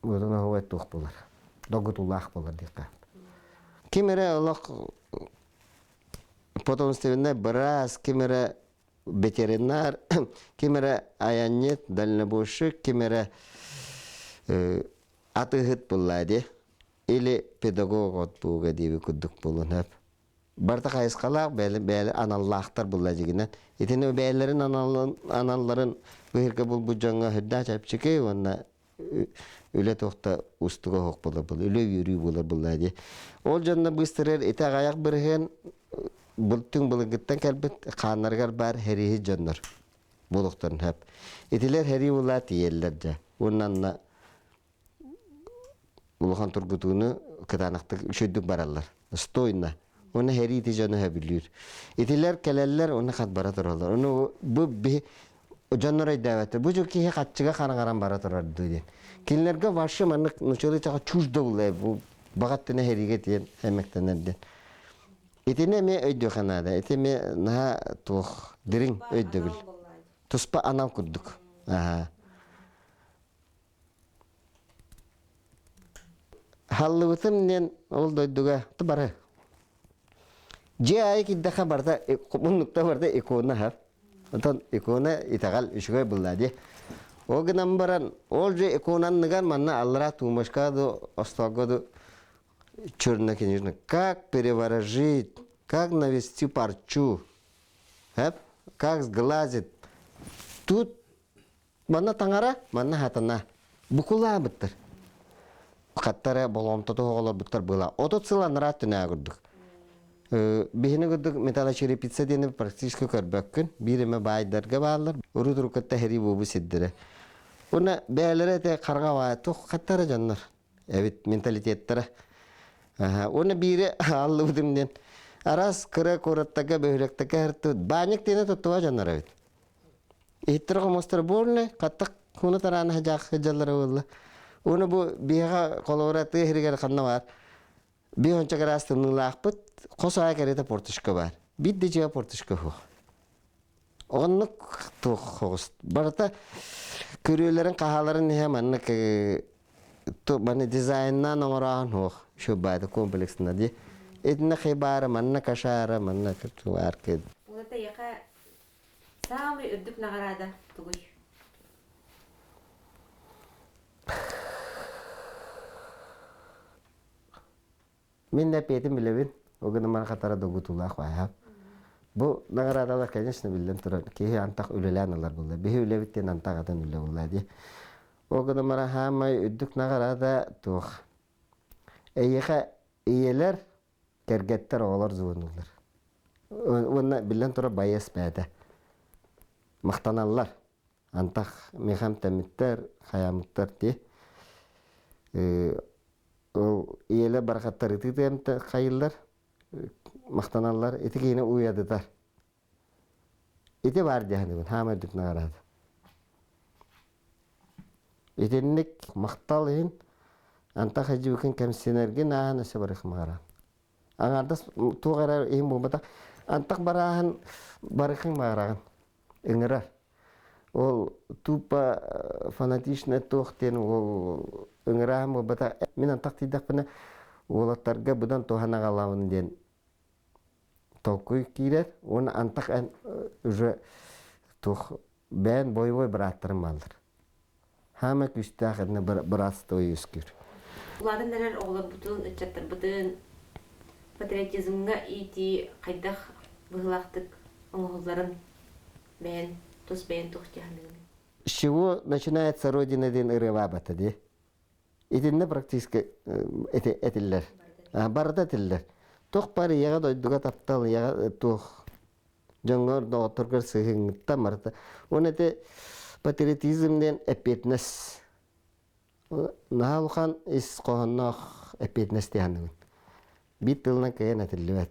Уотун оһуобай туох буолар, доргутуулаах буолар диэххэ. Ким эрэ олох потомственнай быраас, ким эрэ ветеринар, ким эрэ айанньыт, дальнобойщик, ким эрэ атыыһыт буолла дии. Или педагог от бууга диэби курдук буолуон сөп. Барыта хайысхалаах, бэйэ аналлаахтар булла дьигинэн. Итини бэйэлэрин аналларын быһырга булбут дьоҥҥо сүрдээх чэпчэки уонна үлэ туохта устуга оһох буолар буолар, үлэ үөрүү буолар буолла дии. Ол дьонно быстарар ити аҕайах бырыһыан түҥ былыргыттан кэлбит хааннарыгар баар хэрииһит дьоннор буолуохтарын сөп. Итилэр хэрии булаа тиийэллэр дьэ. Уонна анна улахан тургутууну кытаанахтык үчүгдүк бараллар. Стойно. Уонна һэрии ити дьону сөбүлүүр. Итилэр кэлэллэр уонна хат бара тураллар. Ону бу биһи дьоннор өйдөөбөттөр. Бу дьыл киһи хаччыга хараҥаран бара турар дуу диэн. Кинилэргэ вообще маннык нуччалыы чаҕа чуждо булла бу баҕаттына һэриигэ тиийэн эмэктэнэр диэн. Итини эмиэ өйдүөххэ наада. Ити эмиэ наһаа туох дириҥ өйдөбүл. Туспа анал курдук. Аха. Халлыбытым диэн ол дойдуга бары. Дьиэ аайы киирдэххэ барыта муннукта барыта икона аһар. Онтон икона итэҕэл үчүгэй булла дии. Ол гынан баран ол же иконанныгар манна аллара тумбочка ду остолго ду чернокнижно как переворожить, как навести парчу, как сглазить. Тут Манна таҥара, манна хатана. Букулаабыттар. Хаттара болҕомтото оҕолорбуттар была. 30 сыл анараа түнээ курдук. Биһини курдук металлочерепица диэни практически көрбөккүн. Биир эмэ баайдарга бааллар. Урут уруккатта хэрии буолбут сирдэрэ. Уонна бэйэлэрэ этэ харҕа баай туох хаттара дьоннор. Эбит менталитеттара. Уонна биири ааллыбытым диэн араас кыра куораттарга бөһүөлэктэргэ хартыбыт баанньык диэни туттуба дьоннор эбит. Иһиттэр хомустар буолла, хаттах хуна тараана хадьаах сылдьаллара буолла. Уонна бу биһиэхэ холобура тыа сиригэр ханна баар биир онча гараас тымныылаахпыт, хос аайы кэриэтэ портушка баар. Биир да дьиэ портушка суох. Оннук туох хоҕус. Барыта күрүөлэрин хаһааларын иһэ маннык маны дизайннаан оҥороон суох. Еще баайда комплексна дии. Итиннэ хибаара, манна кашаара, манна баар Улата яха Саамай үрдүк наҕараада тугуй? Мин да эппиэтин билэбин, ол гынан баран хатара долгутуулаах баайаһап. Бу наҕараадалар, конечно, биллэн турар, киһи антах үлэлээн ылар буолла. Биһи үлэбит диэн антах атын үлэ буолла дии. Ол гынан баран хаамай үрдүк наҕараада туох. Эйиэхэ ийэлэр кэргэттэр оҕолор звоннулар. Уонна биллэн турар байыас бэйэтэ. Махтаналлар. Антах миэхэ эмтэммиттэр, хайааммыттар дии. Ол ийэлэр барахаттар ытыы хайыллар, махтаналлар. Ити киһини уйадытар. Ити баар дии саныыбын, хаамай үрдүк наҕараада. Итинник махтал иһин антах эдьиикин кэмсинэргин ааһан өссө барыахмаҕара. Аҥаардас туох эрэ иһин буолбатах. Антах барааһын барыхыҥ баҕараҕын ыҥырар. Ол тупо фанатичный туох диэн ол ыҥырааһын буолбатах. Мин антах тиийдэхпинэ уолаттарга быдан туһан аҕалабын диэн толкуй киирэр уонна антах эн уже туох бэйэн боевой бырааттарым бааллар. Хаама күүстээх иннэ братство үөскүүр. Улаатан эрэр оҕолорбутун, ыччаттарбытын патриотизмҥа иитии хайдах быһыылаахтык оҥоһулларын бэйэн тус бэйэн туох дьаһаныгын? С чего начинается Родина диэн ырыалаабата дии. Итиннэ практически этиллэр. Барыта этиллэр. Туох бар ийэҕэ дойдуга таптал, ийэҕэ туох дьоҥҥор, доҕотторгор сыһыҥҥыттан барыта. Уонна ити патриотизм диэн эппиэтинэс. Наһаа улахан ис хоһоонноох эппиэтинэс дии саныыбын. Биир тылынан кыайан этиллибэт.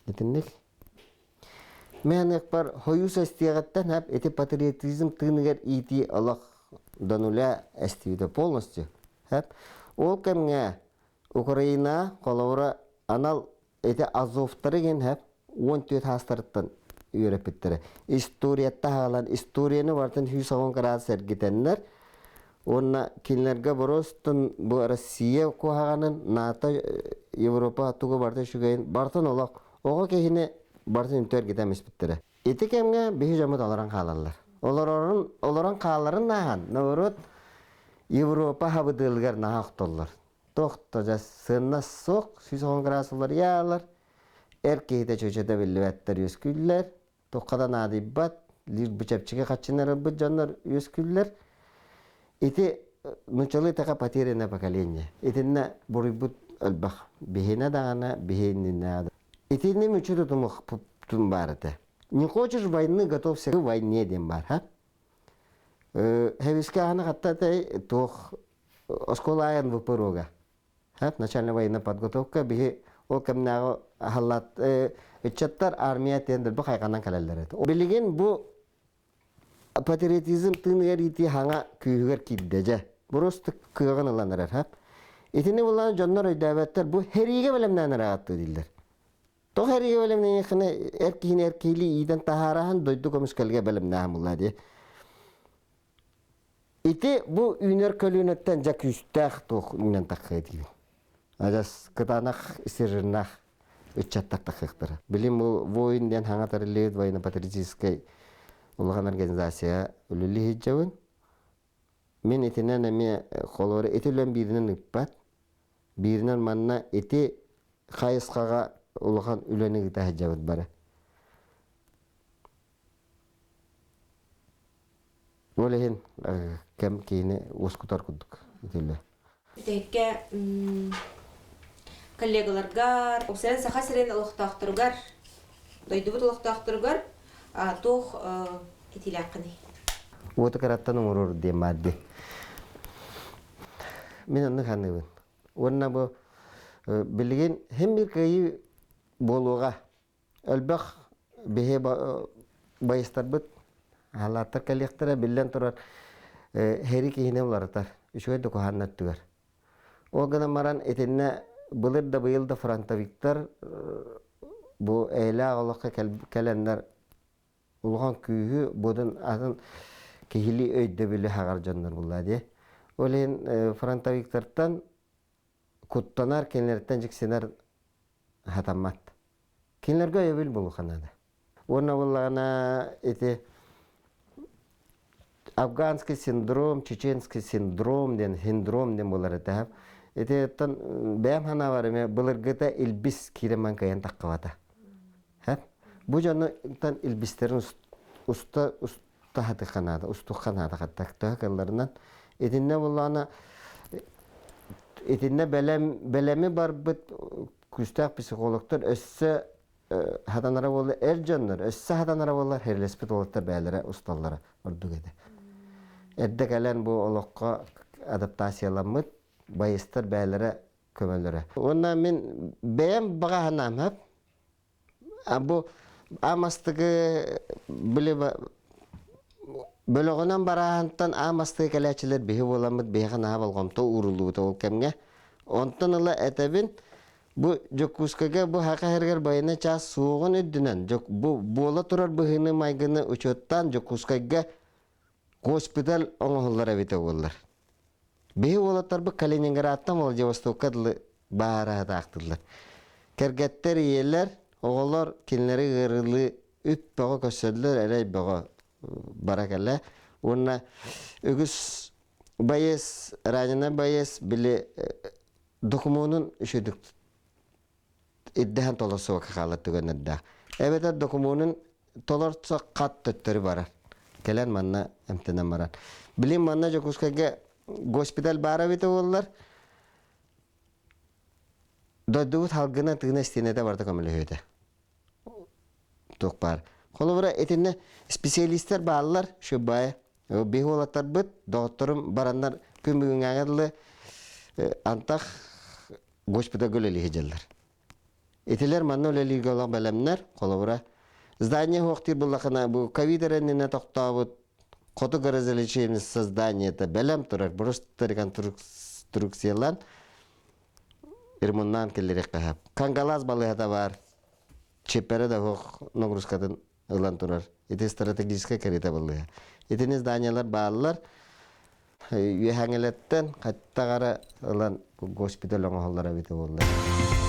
Итинник. Мин хойуус эстиэҕиттэн хап ити патриотизм тыыныгар иитии олох до нуля эстибитэ полностью. Хап. Ол кэмҥэ Украина холобура анал ити азовтары гин хап 14 хаастарыттан үөрэппиттэрэ. Историятта хаалан историяны бартын 110 градус эргитэннэр уонна кинилэргэ боростун бу Россия куһаҕанын НАТО Европа тугу барыта үчүгэйин бартын олох оҕо киһини барытын үнтү эргитэн испиттэрэ. Ити кэмҥэ биһи дьоммут олорон хаалаллар. Олорорун, олорон хааларын ааһан, наоборот, Европа хабыдыалыгар наһаа охтоллор. Туох да дьэ сыаннас суох, 110 градус уларыйаалар, эр киһитэ чүөчэтэ биллибэттэр үөскүүллэр, туохха да наадыйбат, лишь бы чэпчэки хаччынар ылбыт дьоннор үөскүүллэр. Ити нуччалыы така потерянное поколение. Итиннэ буруйбут элбэх. Биһинэ даҕаны, биһининэ Итинни мүччү тутумух баар этэ. Не хочешь войны, готовься к войне диэн баар, ха? Хэвиске аһаны хатта туох оскуола айан ВПРО-га. Начальная военная подготовка биһи ол кэмнээҕи аһаллаат ыччаттар армия тиэн дөлбө хайҕанан кэлэллэр этэ. Билигин бу патриотизм тыыныгар иитии хаҥа күүһүгэр киирдэ дьэ. Просто кыаҕын ылан эрэр ха. Итини булан дьоннор өйдөөбөттөр бу хэриигэ бэлэмнээн эрэ ааттыы дииллэр. Тоҕо хэриигэ бэлэмнэниэххинэ эр киһини эр киһилии иитэн таһаараһан дойду көмүскэлгэ бэлэмнээһин булла дии. Ити бу үүнэр көлүөнэттэн дьэ күүстээх туох үүнэн таххыа диибин. Адьас кытаанах сирирнах ыччаттар таххыахтара. Билим бу воин диэн хаҥа тэриллибит военно-патриотическай улахан организация үлэлии сылдьабын. Мин итинэн эмиэ холобура ити үлэм бииринэн ыыппат. Бииринэн манна ити хайысхаҕа улахан үлэни ыыта сылдьабыт бары. Ол иһин кэм киһини уоскутар курдук итиллэ. Бүтэһиккэ коллегаларгар, уопсайынан Саха сирин олохтоохторугар, дойдубут олохтоохторугар туох этиилээххиний? Уоту кыраттан оҥорор диэн баар дии. Мин оннук саныыбын. Уонна бу билигин һин биир кыайыы буолуоҕа. Элбэх биһи байыстарбыт халааттар кэлиэхтэрэ, биллэн турар, һэри киһини уларытар, үчүгэй да куһаҕан өттүгэр. Ол гынан баран итиннэ былыр да быйыл да фронтовиктар бу эйэлээх олоххо кэлэннэр улахан күүһү, будун атын киһилии өйдөбүлү хаҕар дьоннор булла дии. Ол иһин фронтовиктартан куттанар, кинилэртэн дьиксинэр хатаммат. Кинилэргэ өйөбүл буолуохха наада. Уонна буоллаҕына ити афганский синдром, чеченский синдром диэн синдром диэн буолар этэ. Ити оттон бэйэм санаабар эмиэ былыргыта илбис киирэн кыайан таххыбата. Бу дьонтон илбистерин уста устаһатыхха наада, устухха наада хаттак төһө кылларынан. Итиннэ буоллаҕына итиннэ бэлэм бэлэми барбыт күүстээх психологтар өссө хатанара буолла эр дьоннор өссө хатанара буоллар хэрилэспит уолаттар бэйэлэрэ усталлара ордук этэ. Эрдэ кэлэн бу олоххо адаптацияламмыт байыстар бэйэлэрэ көмөлөрө. Уонна мин бэйэм баҕа санаам хөп Бу аамастыгы били бөлөҕүнэн барааһынтан аамастыгы кэлээччилэр биһи буоламмыт биһиэхэ наһаа болҕомто ууруллубута ол кэмҥэ. Онтон ыла этэбин, бу Дьокуускайга бу Саха сиригэр байыаннай чаас суоҕун үрдүнэн бу буола турар быһыыны-майгыны учуоттаан Дьокуускайга госпиталь оҥоһуллар эбитэ буоллар. Биһи уолаттарбыт Калининградтан Владивостокка дылы баараһытаахтыллар. Кэргэттэр, ийэлэр, оҕолор кинилэри ыарыылыы үп бөҕө көрсөллөр, эрэй бөҕө бара кэлэ. Уонна үгүс байыас, ранена байыас били докумуонун үчүгдүк ирдэһэн толорсубакка хаалар түгэннэрдээх. Эбэтэр докумуонун толорсо хат төттөрү барар. Кэлэн манна эмтэнэн барар. Билин манна Дьокуускайга госпиталь баара эбитэ буоллар, дойдубут халгына тыына истиэнэтэ барыта көмөлөһүөтэ. Туох баар. Холобура, итиннэ специалистэр бааллар, шыббайа. Биһи уолаттарбыт, доҕотторум бараннар күн бүгүҥҥээҥэ дылы антах госпитальга үлэлии сылдьаллар. Итилэр манна үлэлииргэ олох бэлэмнэр, холобура, здание суохтуур буллахына бу ковид эрэннинэ тохтообут хоту грозолечебное созданиета бэлэм турар, просто реконструкциялаан ремоннаан киллэриэххэ сөп. Кангалаас балыыһата баар, чиперэ да суох нагрузкатын ылан турар. Ити стратегическай кэриэтэ балыыһа. Итини зданиялар бааллар. Үөһээҥилэртэн хаттаҕара ылан госпиталь оҥоһуллар эбитэ буоллар.